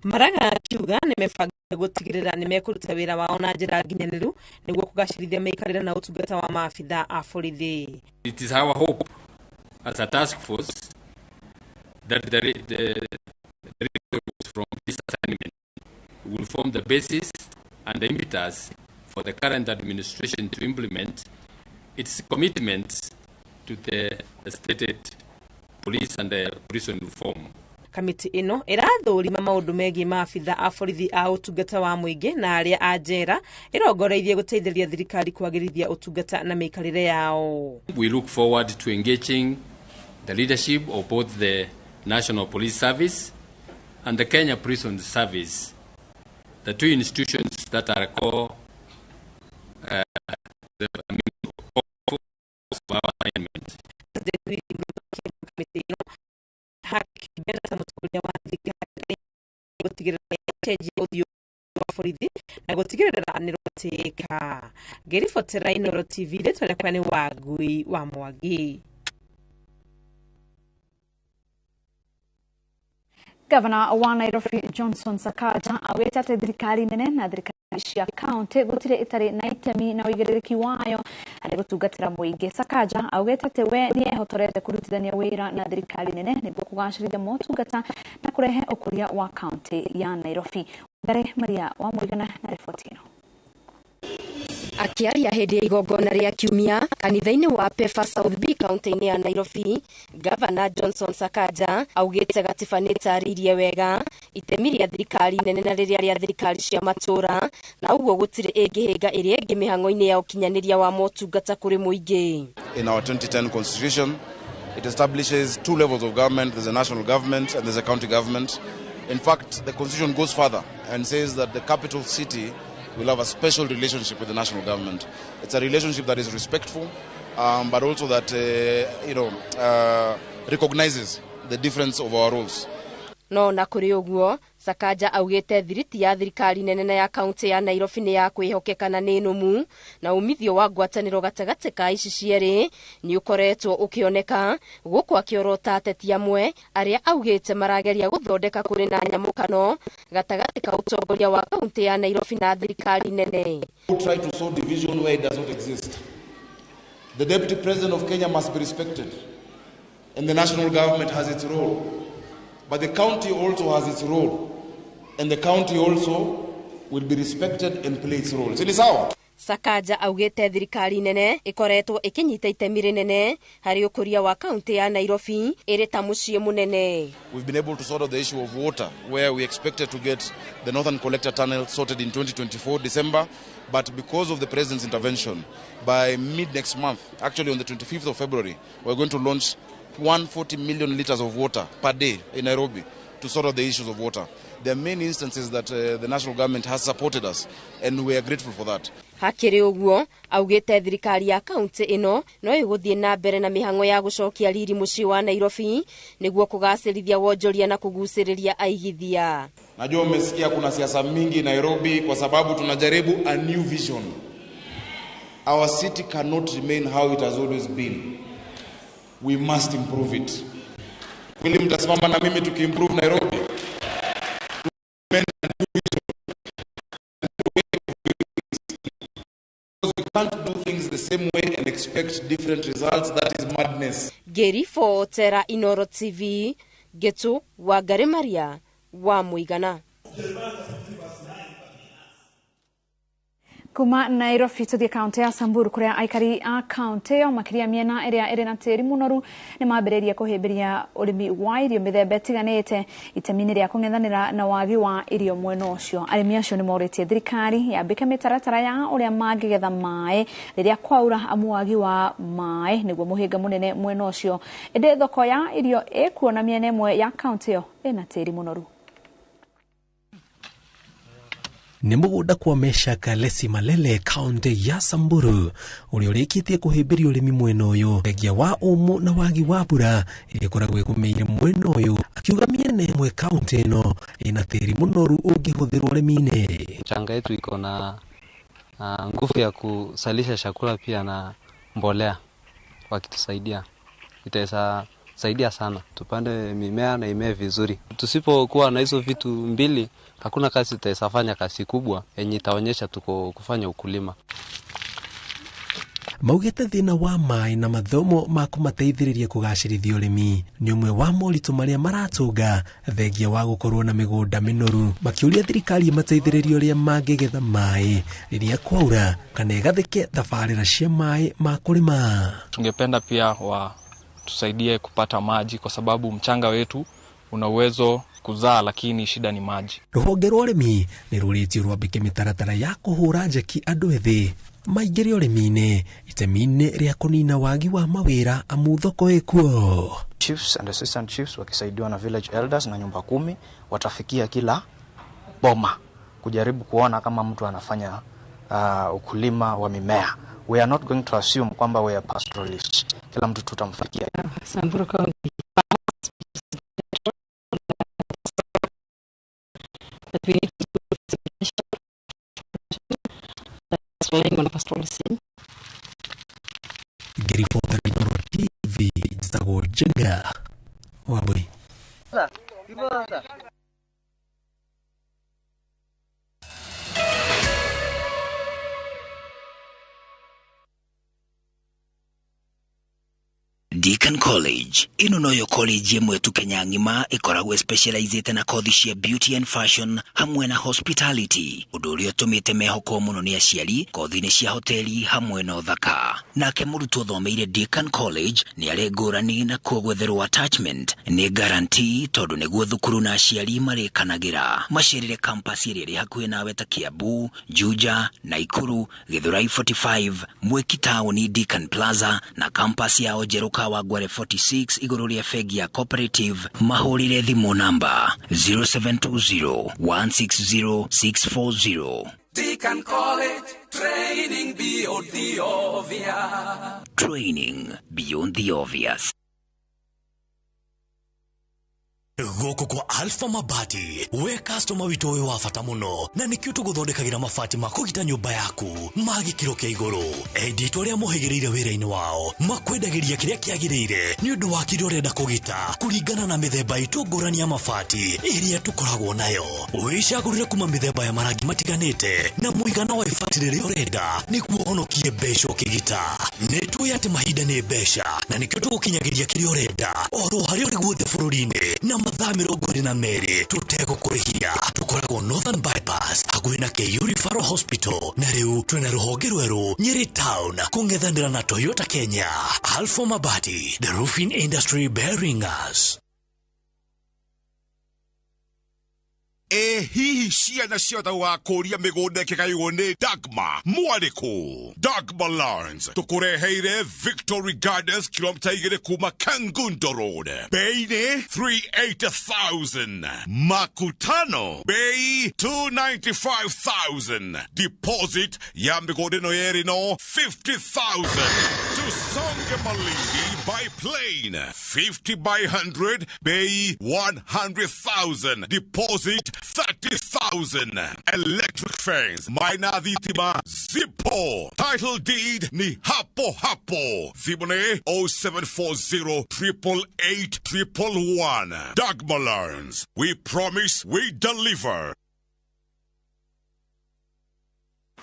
Maraga akiuga nĩ mebangĩte gũtigĩrĩra nĩ mekũruta wĩra wao na njĩra nginyanĩru nĩguo kũgacĩrithia mĩikarĩre na ũtungata wa maabitha a borithi. It is our hope as a task force that the results from this assignment will form the basis and the impetus for the current administration to implement its commitments to the stated police and the prison reform. Kamiti ĩno ĩrathũrima maũndũ megiĩ maabitha a borithi a ũtungata wa mũingĩ na arĩa a njera ĩrongoreirie gũteithĩrĩria thirikari kwagĩrithia ũtungata na mĩikarĩre yao. We look forward to engaging the leadership of both the National Police Service and the Kenya Prison Service, the two institutions that are core the of our assignment. Rwa borithi na gũtigĩrĩra nĩ rwatĩĩka. Ngĩribotera Inooro TV, rĩtwa rĩakwa nĩ Wangui wa Mwangi. Gavana wa Nairobi Johnson Sakaja augĩte atĩ thirikari nene na thirikari cia kaunti gũtirĩ ĩtarĩ na itemi na ũigĩrĩrĩki wayo harĩ gũtungatĩra mũingĩ. Sakaja augĩte atĩ we nĩ ehotorete kũrutithania wĩra na thirikari nene nĩguo kũgacĩrithia motungata na kũrehe ũkũria wa kaunti ya Nairobi. Ngare Maria wa Mũigana na riboti ĩno. Akiaria hĩndĩ ya igongona rĩa kiumia kanitha-inĩ wa Pefa South B kaunti-inĩ ya Nairobi, Gavana Johnson Sakaja augĩte gatiba nĩ ĩtarĩirie wega itemi rĩa thirikari nene na rĩrĩa rĩa thirikari cia matũũra, na ũguo gũtirĩ ĩngĩhĩnga ĩrĩa ĩngĩ mĩhang'o-inĩ ya ũkinyanĩria wa motungata kũrĩ mũingĩ. In our 2010 constitution, it establishes two levels of government. There's a national government and there's a county government. In fact, the constitution goes further and says that the capital city will have a special relationship with the national government. It's a relationship that is respectful, but also that recognizes the difference of our roles. No na kũrĩ ũguo, Sakaja augĩte thiriti ya thirikari nene na ya kaunti ya Nairobi nĩ ya kwĩhokeka na nĩ nũmu, na umithio wa ngwatanĩro gatagatĩ ka ici cierĩ nĩ ũkoretwo ũkĩoneka, gũkũ akĩorota ateti amwe arĩa augĩte marageria gũthondeka kũrĩ na nyamũkano gatagatĩ ka ũtongoria wa kaunti ya Nairobi na thirikari nene. Who try to sow division where it does not exist. The deputy president of Kenya must be respected, and the national government has its role. But the county also has its role, and the county also will be respected and play its role. Ni sawa? Sakaja augĩte thirikari nene ĩkoretwo ĩkĩnyita itemi rĩnene harĩ ũkũria wa kaunti ya Nairobi ĩrĩ ta mũciĩ mũnene. We've been able to sort out the issue of water, where we expected to get the Northern Collector Tunnel sorted in 2024 December, but because of the president's intervention, by mid next month, actually on the 25th of February, we're going to launch 140 million liters of water per day in Nairobi to sort out the issues of water. There are many instances that the national government has supported us, and we are grateful for that. Hakĩrĩ ũguo, augĩte thirikari ya kaunti ĩno no ĩgũthiĩ na mbere na mĩhang'o ya gũcokia riri mũciĩ wa Nairobi nĩguo kũgacĩrithia wonjoria na kũgucĩrĩria aigithia. Najua umesikia kuna siasa mingi Nairobi kwa sababu tunajaribu a new vision. Our city cannot remain how it has always been. We must improve it. Kweli mtasimama na mimi tukiimprove Nairobi? We can't do things the same way and expect different results. That is madness. Ngĩribotera Inooro TV, Gĩtũ Wangari Maria wa Mũigana. Kuma Nairobi tuthie kaunti ya Samburu kuria aikari a kaunti ĩyo makĩria mĩena ĩrĩa ĩrĩ na tĩri mũnoru nĩ mambĩrĩirie kũhĩmbĩria ũrĩmi wa irio mĩthemba ĩtiganĩte itemi-inĩ rĩa kũng'ethanĩra na wagi wa irio mwena ũcio. Arĩmi acio nĩ morĩtie thirikari yambĩke mĩtaratara ya ũrĩa mangĩgetha maĩ rĩrĩa kwaura, amu wagi wa maĩ nĩguo mũhĩnga mũnene mwena ũcio. Ĩndĩ thoko ya irio ĩkuo na mĩena ĩmwe ya kaunti ĩyo ĩna tĩri mũnoru. Nĩ mũgũnda kwa Meshak Lesi Malele kaunti ya Samburu ũrĩa ũrĩkĩtie kũhĩmbĩria ũrĩmi mwena ũyũ thengia wa ũmũ na wagi wa mbura ĩrĩa ĩkoragwo ĩgũmĩire mwena ũyũ, akiuga mĩena ĩmwe kaunti ĩno ĩna tĩri mũnoru ũngĩhũthĩrwo ũrĩmi-inĩ. Mchanga yetu iko na nguvu ya kusalisha chakula pia na mbolea, wakitusaidia itaweza saidia sana tupande mimea na imee vizuri. Tusipokuwa na hizo vitu mbili, hakuna kazi tutaweza kazi kubwa yenye itaonyesha tuko kufanya ukulima. Maugĩte thĩna wa maĩ na mathomo ma kũmateithĩrĩria kũgacĩrithia ũrĩmi nĩ ũmwe wa moritũ marĩa maratũnga thengia wa gũkorwo na mĩgũnda mĩnoru, makĩũria thirikari ĩmateithĩrĩrie ũrĩa mangĩgetha maĩ rĩrĩa kwaura kana ĩgathĩke tabarĩra cia maĩ ma kũrĩma. Tungependa pia watusaidie kupata maji kwa sababu mchanga wetu una uwezo kuzaa, lakini shida ni maji. Rũhonge rwa ũrĩmi nĩ rũrĩtio rwambĩke mĩtaratara ya kũhũra njeki andũ ethĩ maingĩre ũrĩmi-inĩ itemi-inĩ rĩa kũnina wagi wa mawĩra amu thoko ĩkuo. Chiefs and assistant chiefs wakisaidiwa na village elders na nyumba kumi watafikia kila boma kujaribu kuona kama mtu anafanya ukulima wa mimea. We are not going to assume kwamba we are pastoralists. Kila mtu tutamfikia. Samburu County. But we need to relying on pastoralism. Ngĩribotera Inooro TV njĩtagwo Njenga Wambui. Deacon College ĩno noyo college ĩmwe tu Kenya ng'ima ĩkoragwo specializĩte na kothi cia beauty and fashion hamwe na hospitality, ũndũ ũrĩa ũtũmĩte mehokwo mũno nĩ aciari kothi-inĩ cia hoteli hamwe na ũthaka. Nake mũrutwo ũthomeire Deacon College nĩ arĩ ngũrani na kuo gwetherwo attachment nĩ guarantee tondũ nĩguo thukuru na aciari marĩkanagĩra. Macerere campus ĩrĩa ĩrĩ hakuhĩ nawe ta Kiambu, Juja, Naikuru, Githurai 45, Mwiki Town, Deacon Plaza na campus yao njerũ Kawangware 46 igũrũ rĩa bengi ya Cooperative. Mahũrĩre thimũ namba 0720 160 640. Deacon College, training beyond the obvious. Training beyond the obvious. Gũkũ kwa Alpha Mabati we customer witũ wĩ wa bata mũno na nĩkĩo tũgũthondekagĩra mabati ma kũgita nyũmba yaku ma gĩkĩro kĩa igũrũ. Endia itũ arĩa mohĩgĩrĩire wĩra-inĩ wao makwendagĩria kĩrĩa kĩagĩrĩire nĩ ũndũ wa kĩrĩa ũrenda kũgita kũringana na mĩthemba itũ ngũrani ya mabati ĩrĩa tũkoragwo nayo. Wĩcagũrĩre kuma mĩthemba ya marangi matiganĩte na mũigana wa ibati rĩrĩa ũrenda nĩguo ũhonokie mbeca ũkĩgita. Nĩ tũĩ atĩ mahinda nĩ mbeca na nĩkĩo tũgũkinyagĩria kĩrĩa ũrenda oro harĩa ũrĩ guothe bũrũri-inĩ na mathaa 22 tũtegũkũrĩhia. Tũkoragwo Northern Bypass hakuhĩ na KU Referral Hospital na rĩu twĩna rũhonge rwerũ Nyeri Town kũng'ethanĩra na Toyota Kenya. Alpha Mabati, the roofing industry bearing us. Ĩ hihi ciana ciothe wakũria mĩgũnda ĩkĩgaywo nĩ Dagma mwarĩkũ? Dagma Lands tũkũreheire Victory Gardens kilomita 2 kuma Kangundo Road, bei nĩ 380,000, makutano bei 295,000, deposit ya mĩgũnda ĩno yerĩ no 50,000. Tusonge Malindi by plane 50 by 100 bei 100,000, deposit 30,000. Electric fence maina thitima zipo, title deed ni hapo hapo. Thimũ nĩ 0740 888 111. Dagma Lands, we promise we deliver.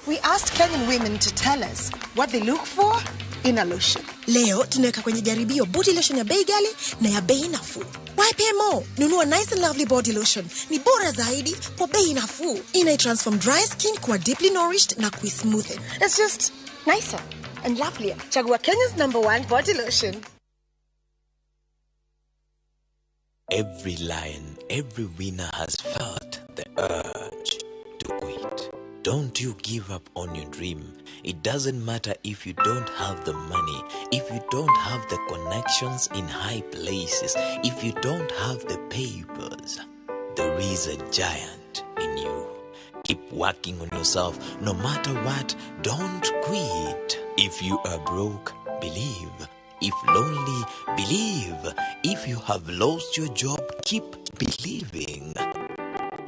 We asked Kenyan women to tell us what they look for in a lotion. Leo tunaweka kwenye jaribio body lotion ya bei ghali na ya bei nafuu. Why pay more? Nunua Nice and Lovely body lotion. Ni bora zaidi kwa bei nafuu. Ina transform dry skin kuwa deeply nourished na kuismoothen. It's just nicer and lovelier. Chagua Kenya's #1 body lotion. Every lion, every winner has felt the urge to quit. Don't you give up on your dream. It doesn't matter if you don't have the money, if you don't have the connections in high places, if you don't have the papers. There is a giant in you. Keep working on yourself no matter what. Don't quit. If you are broke, believe. If lonely, believe. If you have lost your job, keep believing.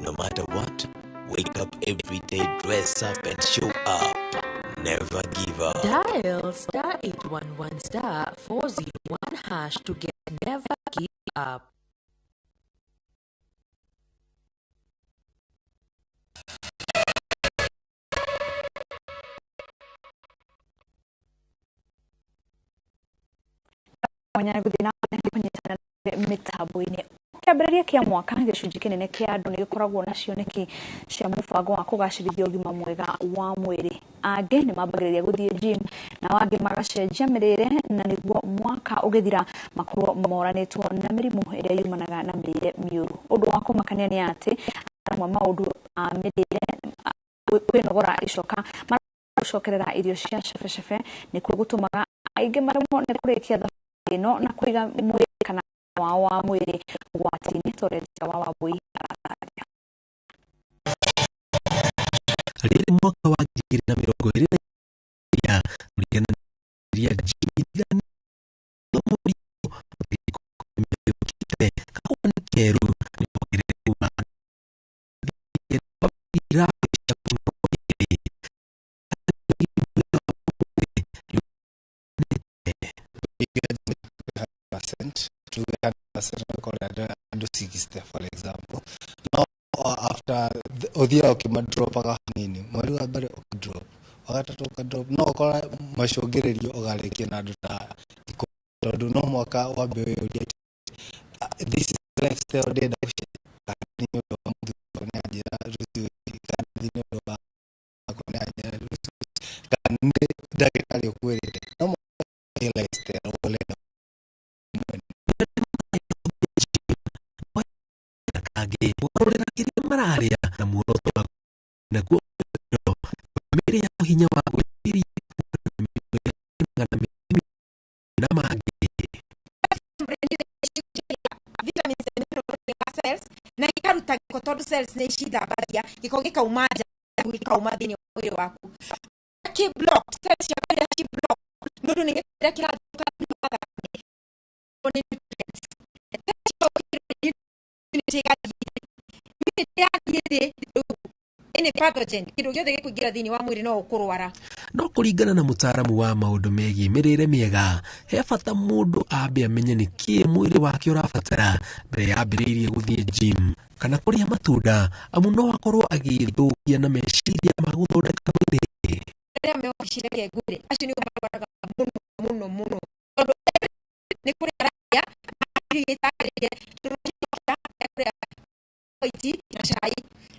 No matter what, wake up every day, dress up and show up. Never give up. Dial *811 *401# to get Never Give Up. Mwanya gũthiĩ na mbere kũnyitana mĩtambo-inĩ. Kĩambĩrĩria kĩa mwaka gĩcunjĩ kĩnene kĩa andũ nĩ gĩkoragwo na cioneki cia mũbango wa kũgacĩrithia ũgima mwega wa mwĩrĩ. Angĩ nĩ mambagĩrĩria gũthiĩ gym nao angĩ magacenjia mĩrĩre na nĩguo mwaka ũgĩthira makorwo moranĩtwo na mĩrimũ ĩrĩa yumanaga na mĩrĩre mĩũru. Ũndũ wa kũmakania nĩ atĩ amwe maũndũ ma mĩrĩre kwĩnogora icoka maracokerera irio cia cebecebe nĩkuo gũtũmaga aingĩ maremwo nĩ kũrĩkia thabarĩ ĩno na kũiga mwĩrĩ kana wao wa mwĩrĩ ũgwati-inĩ ta ũrĩa Njenga wa Wambui aratarĩria. Rĩrĩ mwaka wa 2024 kũringana na Tuge 100% ũkore andũ 60, for example, no after ũthiaga ũkĩmadropaga hanini. Mweri wa mbere ũkadrop, wa gatatũ ũkadrop, no ũkora macũngĩrĩrio ũgarĩkia na andũ ta 10, tondũ no mwaka wambe wĩyũrie, "This is lifestyle ndĩrenda gũcenjia, kana nĩ ũndũ wa mũthuri nĩ anjĩra rũciũ, kana nĩ ũndũ wa akwa nĩ anjĩra rũciũ, kana nĩ ndagĩtarĩ ũkwĩrĩte?" No mũhaka ĩ lifestyle ũrenda mwene. Kangĩ kũgarũrĩra kĩrĩa mararĩa na muoroto wa naguo mĩĩrĩ yao hinya wa gwĩtiria na na mangĩ. Vitamins and minerals cells na ikaruta gĩko, tondũ cells nĩ icithambagia, gĩko gĩkauma nja, gĩkauma thĩinĩ wa mwĩrĩ waku. Kĩ block cells ciaku iria ci block nĩ ũndũ nĩ gĩko kĩrĩa kĩrathũka thĩinĩ wa thakame nĩ nutrients. Immunity ĩgathiĩ thĩ. Immunity yathiĩ thĩ, rĩu any pathogen, kĩndũ gĩothe gĩkũingĩra thĩinĩ wa mwĩrĩ no ũkũrwara. No kũringana na mũtaaramu wa maũndũ megiĩ mĩrĩre mĩega, he bata mũndũ ambe amenye nĩ kĩĩ mwĩrĩ wake ũrabatara mbere ya ambĩrĩirie gũthiĩ gym kana kũrĩa matunda, amu no akorwo agĩthũkia na meciria ma gũthondeka mwĩrĩ. Arĩa me obici, reke ngwĩre, acio nĩo marwaraga mũno mũno mũno, tondũ nĩ kũrĩa ararĩa irio iria itagĩrĩire, tondũ rũcinĩ ekũrĩa white na cai,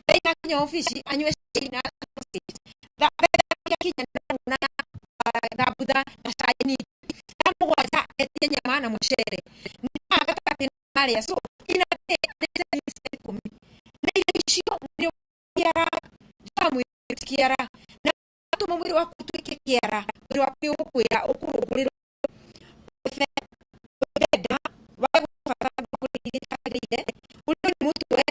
then akinya obici anyue cai na sausage. Thaa akinya na thambutha na cai nini. Thaa 7 etie nyama na mũcere, na gatagatĩ arĩa, so ina day arĩte meals 10, na irio icio mwĩrĩ kĩara njamu kĩara na atũma mwĩrĩ waku ũtuĩke kĩara. Mwĩrĩ waku nĩ ũgũkwĩra ũkũrũngũrĩrwo wenda wage gũbatara kũrĩa irio iria itagĩrĩire, ũrĩo nĩ mũtwe,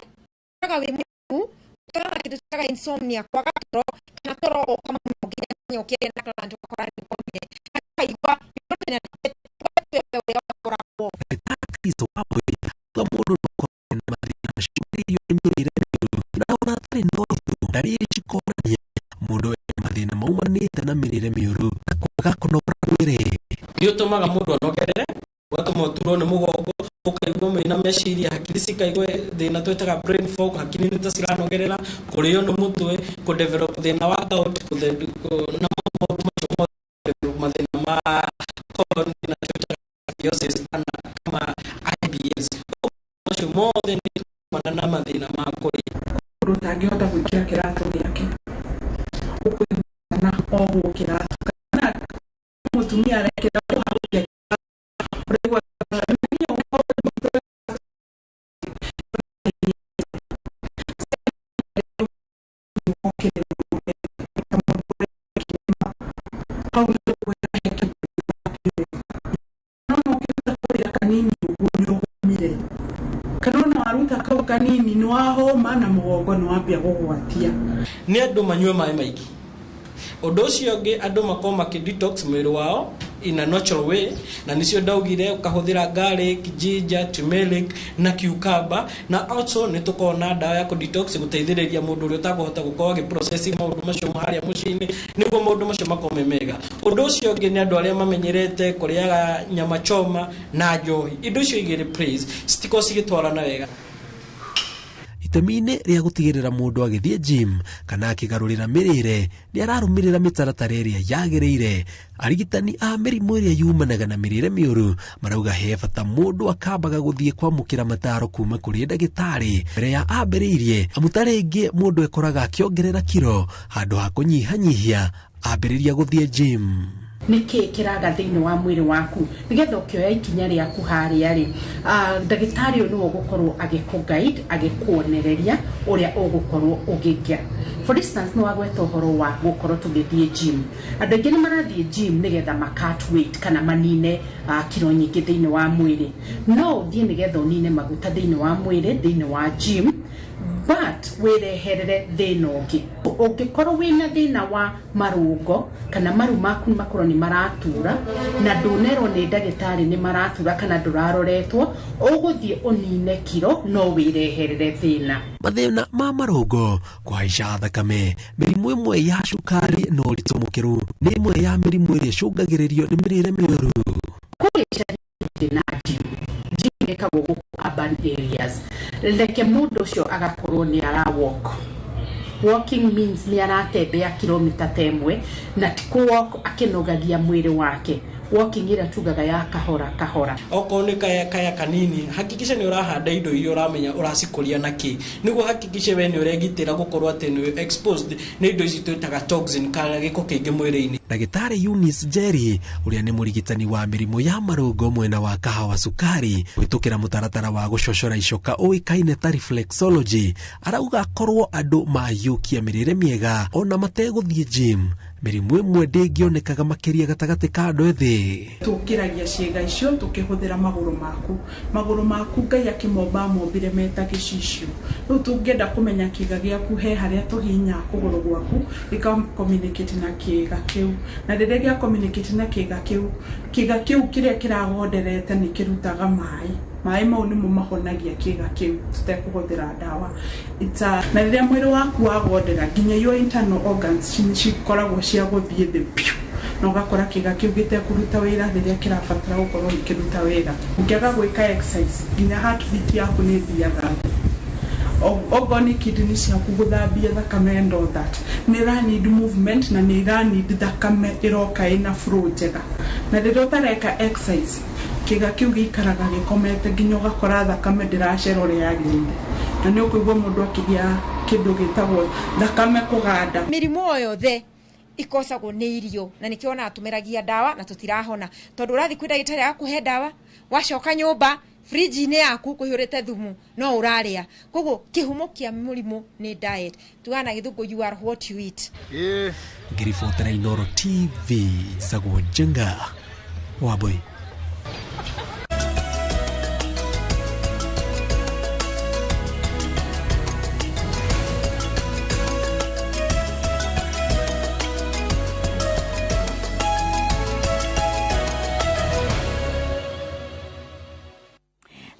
ũkoraga wĩ mũnogu, ũkoraga kĩndũ twĩtaga insomnia, kwaga toro, kana toro ũgoka mũno nginya ũkĩaria na client ũgakora nĩ ũkomire, kana ũkaigua you're not energetic ũrĩa wakoragwo. Ndagĩtarĩ Chris Wambui auga mũndũ no akorwo na mathĩna macũngĩrĩirio nĩ mĩrĩre mĩũru na ona atarĩ na ũritũ, ndariri cikonania mũndũ ena mathĩna maumanĩte na mĩrĩre mĩũru na kwaga kũnogora mwĩrĩ. Nĩ ũtũmaga mũndũ anogerere, ũgatũma ũturwo nĩ mũgongo, ũkaigua wĩna meciria, hakiri cikaigua thĩna twĩtaga brain fog, hakiri nĩ ta ciranogerera, kũrĩo nĩ mũtwe, kũdevelop thĩna wa gout, na maũndũ macio mothe, mathĩna ma colon na twĩtaga psoriasis kana kama IBS. Macio mothe nĩ kumana na mathĩna ma kũrĩa. Mũndũ ũtangĩhota gwĩkĩra kĩratũ gĩake, ũkũigua na ohwo kĩratũ, kana mũtumia arekĩra kũhagũkia, ũraigua hau no ũkĩruta kũrĩa kanini ũguo nĩ ũhũmire, kana ona waruta kau kanini nĩ wahũma na mũgongo nĩ wambia gũgwatia. Nĩ andũ manyue maĩ maingĩ. Ũndũ ũcio ũngĩ, andũ makorwo makĩ detox mwĩrĩ wao in a natural way, na nĩcio ndaugire ũkahũthĩra garlic, ginger, turmeric na cucumber. Na also nĩ tũkoragwo na ndawa ya kũ detox gũteithĩrĩria mũndũ ũrĩa ũtakũhota gũkorwo agĩ process maũndũ macio harĩa mũciĩ-inĩ, nĩguo maũndũ macio makorwo me mega. Ũndũ ũcio ũngĩ nĩ andũ arĩa mamenyerete kũrĩaga nyama choma na njohi. Indo icio igĩrĩ, please, citikorwo cigĩtwarana wega. Itemi-inĩ rĩa gũtigĩrĩra mũndũ agĩthiĩ gym kana akĩgarũrĩra mĩrĩre nĩ ararũmĩrĩra mĩtaratara ĩrĩa yagĩrĩire, arigitani a mĩrimũ ĩrĩa yumanaga na mĩrĩre mĩũru marauga he bata mũndũ akambaga gũthiĩ kwamũkĩra mataro kuma kũrĩ ndagĩtarĩ mbere ya ambĩrĩirie, amu ta rĩngĩ mũndũ ekoraga akĩongerera kiro handũ ha kũnyihanyihia ambĩrĩria gũthiĩ gym. Nĩ kĩĩ kĩraga thĩinĩ wa mwĩrĩ waku nĩgetha ũkĩoya ikinya rĩaku harĩa rĩ, ndagĩtarĩ ũyũ nĩwe ũgũkorwo agĩkũ guide, agĩkuonereria ũrĩa ũgũkorwo ũgĩkia. For instance, nĩ wagweta ũhoro wa gũkorwo tũgĩthiĩ gym. Andũ aingĩ nĩ marathiĩ gym nĩgetha ma cut weight kana manine kiro nyingĩ thĩinĩ wa mwĩrĩ. No ũthiĩ nĩgetha ũnine maguta thĩinĩ wa mwĩrĩ thĩinĩ wa gym, but wĩreherere thĩna ũngĩ. Ũngĩkorwo wĩna thĩna wa marũngo kana maru maku makorwo nĩ maratura na ndũnerwo nĩ ndagĩtarĩ nĩ maratura kana ndũraroretwo, ũgũthiĩ ũnine kiro no wĩreherere thĩna. Mathĩna ma marũngo, kũhaica thakame, mĩrimũ ĩmwe ya cukari na ũritũ mũkĩru nĩ ĩmwe ya mĩrimũ ĩrĩa ĩcũngagĩrĩrio nĩ mĩrĩre mĩũru. Kũrĩa na gym gym Reke mũndũ ũcio agakorwo nĩ ara walk. Walking means nĩ aratembea kilomita ta ĩmwe, na ti kũ walk akĩnogagia mwĩrĩ wake. Walking ĩrĩa tugaga ya kahora kahora. Okorwo nĩ kaya kaya kanini, hakikisha nĩ ũrahanda indo iria ũramenya ũracikũria na kĩ, nĩguo hakikishe we nĩ ũregitĩra gũkorwo atĩ nĩ exposed nĩ indo ici twĩtaga toxin kana gĩko kĩingĩ mwĩrĩ-inĩ. Ndagĩtarĩ Eunice Njeri ũrĩa nĩ mũrigitani wa mĩrimũ ya marũngo mwena wa kahawa cukari gwĩtũkĩra mũtaratara wa gũcocora icoka ũĩkaine ta reflexology, arauga korwo andũ mahiũkia mĩrĩre mĩega ona mategũthiĩ gym, mĩrimũ ĩmwe ndĩngĩonekaga makĩria gatagatĩ ka andũ ethĩ. Tũkĩragia ciĩga icio tũkĩhũthĩra magũrũ maku. Magũrũ maku Ngai akĩmomba amombire meta gĩcicio. Rĩu tũngĩenda kũmenya kĩĩga gĩaku he harĩa tũhihinyaga kũgũrũ gwaku gĩka communicate na kĩĩga kĩu, na rĩrĩa gĩa communicate na kĩĩga kĩu, kĩĩga kĩu kĩrĩa kĩragonderete nĩ kĩrutaga maĩ. Maĩ mau nĩmo mahonagia kĩĩga kĩu tũtekũhũthĩra ndawa. Na rĩrĩa mwĩrĩ waku wagondera nginya your internal organs cikoragwo cia gũthiĩ thĩ piũ, na ũgakora kĩĩga kĩu gĩtekũruta wĩra rĩrĩa kĩrabatara gũkorwo gĩkĩruta wĩra. Ũngĩaga gwĩka exercise nginya heartbeat yaku nĩ ĩthiaga thĩ. Okorwo nĩ kidney ciaku gũthambia thakame and all that, nĩ ĩra need movement na nĩ ĩra need thakame ĩroka ĩna flow njega. Na rĩrĩa ũtareka exercise kĩĩga kĩu gĩikaraga gĩkomete nginya ũgakora thakame ndĩracera ũrĩa yagĩrĩire, na nĩ ũkũigua mũndũ akĩgĩa kĩndũ gĩtagwo thakame kũganda. Mĩrimũ o yothe ikosagwo nĩ irio, na nĩkĩo ona tũmeragia ndawa na tũtirahona, tondũ ũrathiĩ kwĩ ndagĩtarĩ agakũhe ndawa, wacoka nyũmba fridge-inĩ yaku kũihũrĩte thumu no ũrarĩa. Koguo kĩhumo kĩa mũrimũ nĩ diet. Tugaga na gĩthũngũ you are what you eat. Ngĩribotera Inooro TV, Zagwo Njenga Wambui.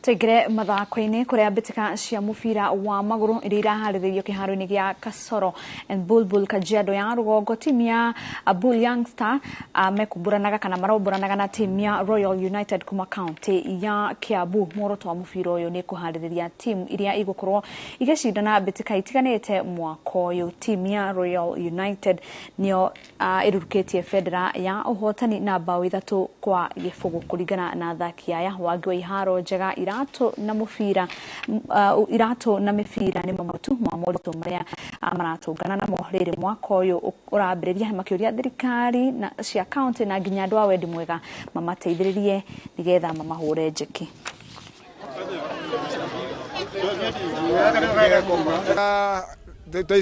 Tũingĩre mathako-inĩ kũrĩa mbĩtĩka cia mũbira wa magũrũ iria iraharĩrĩrio kĩharo-inĩ gĩa Kasoro and Bulbul Kajiado ya rũgongo, timu ya Bull Youngster mekumbũranaga kana marombũranaga na timu ya Royal United kuma kaunti ya Kiambu. Muoroto wa mũbira ũyũ nĩ kũharĩrĩria timu iria igũkorwo igĩcindana mbĩtĩka itiganĩte mwaka ũyũ. Timu ya Royal United nĩyo ĩrurũkĩtie bendera ya ũhotani na bao 3-0 kũringana na athaki aya. Wangi wa iharo njega iratũ na mũbira iratũ na mĩbira nĩ mamwe tu ma moritũ marĩa maratũngana namo rĩrĩ mwaka ũyũ ũrambĩrĩria, makĩũria thirikari na cia kaunti na nginya andũ a wendi mwega mamateithĩrĩrie nĩgetha mamahũre njeki.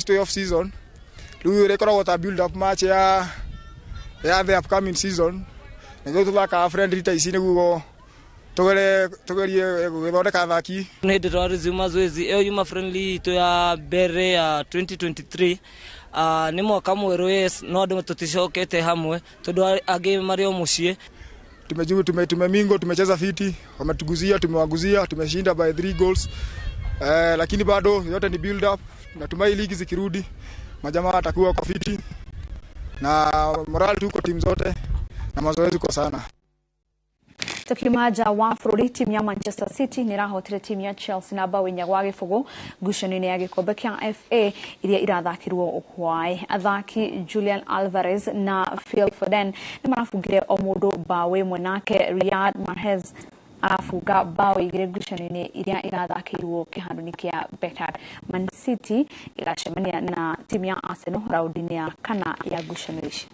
The off season rĩu ĩrĩkoragwo ta build up match ya the upcoming season, nĩguo tũthakaga friendly ta ici nĩguo tugerie gũgĩthondeka athaki. Nĩ hĩndĩ twa resume mazoezi ĩyo yuma friendly itũ ya mbere ya 2023. Nĩ mwaka mwerũ, yes, no andũ tũticokete hamwe tondũ angĩ marĩ o mũciĩ. Tumemingo, tumecheza fiti, wametuguzia, tumewaguzia, tumeshinda by 3 goals. Lakini bado yote ni build up. Natumai ligi zikirudi majamaa watakuwa kwa fiti na morale tuko timu zote na mazoezi kwa sana. Tukiuma nja wa bũrũri, timu ya Manchester City nĩ ĩrahotire timu ya Chelsea na bao 4-0 ngucanio-inĩ ya gĩkombe kĩa FA iria irathakirwo hwaĩ. Athaki Julian Alvarez na Phil Foden nĩ marabungire o mũndũ bao 1, nake Riyad Mahrez arafunga bao 2 ngucanio-inĩ iria irathakĩirwo kĩharo-inĩ kĩa Etihad. Man City ĩgacemania na timu ya Arsenal raundi-inĩ ya kana ya ngucanio ici.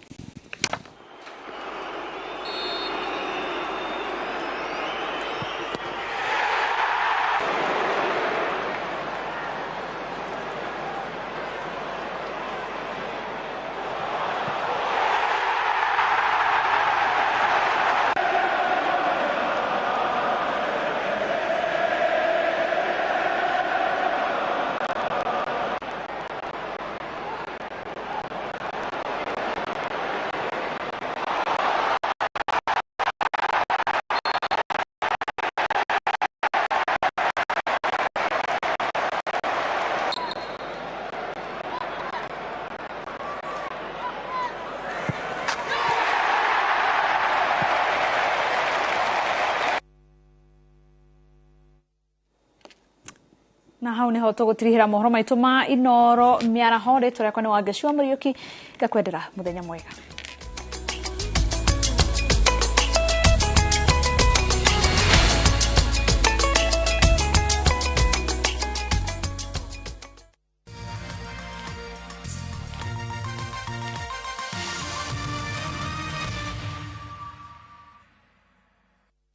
Na hau niho tũgũtirihĩra mohoro maitũ ma Inoro mĩaraho. Rĩtwa rĩakwa nĩ Wangeci wa Mũriũki, ngakwendera mũthenya mwega.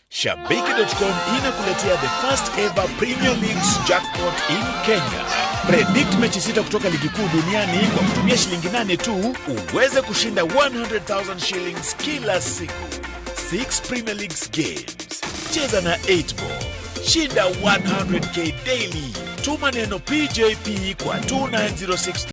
Shabiki.com inakuletea the first ever Premier Leagues jackpot in Kenya. Predict mechi 6 kutoka ligi kuu duniani kwa kutumia shilingi 8 tu uweze kushinda 100,000 shillings kila siku. 6 Premier Leagues games. Cheza na 8 ball. Shinda 100K daily. Tuma neno PJP kwa 29063.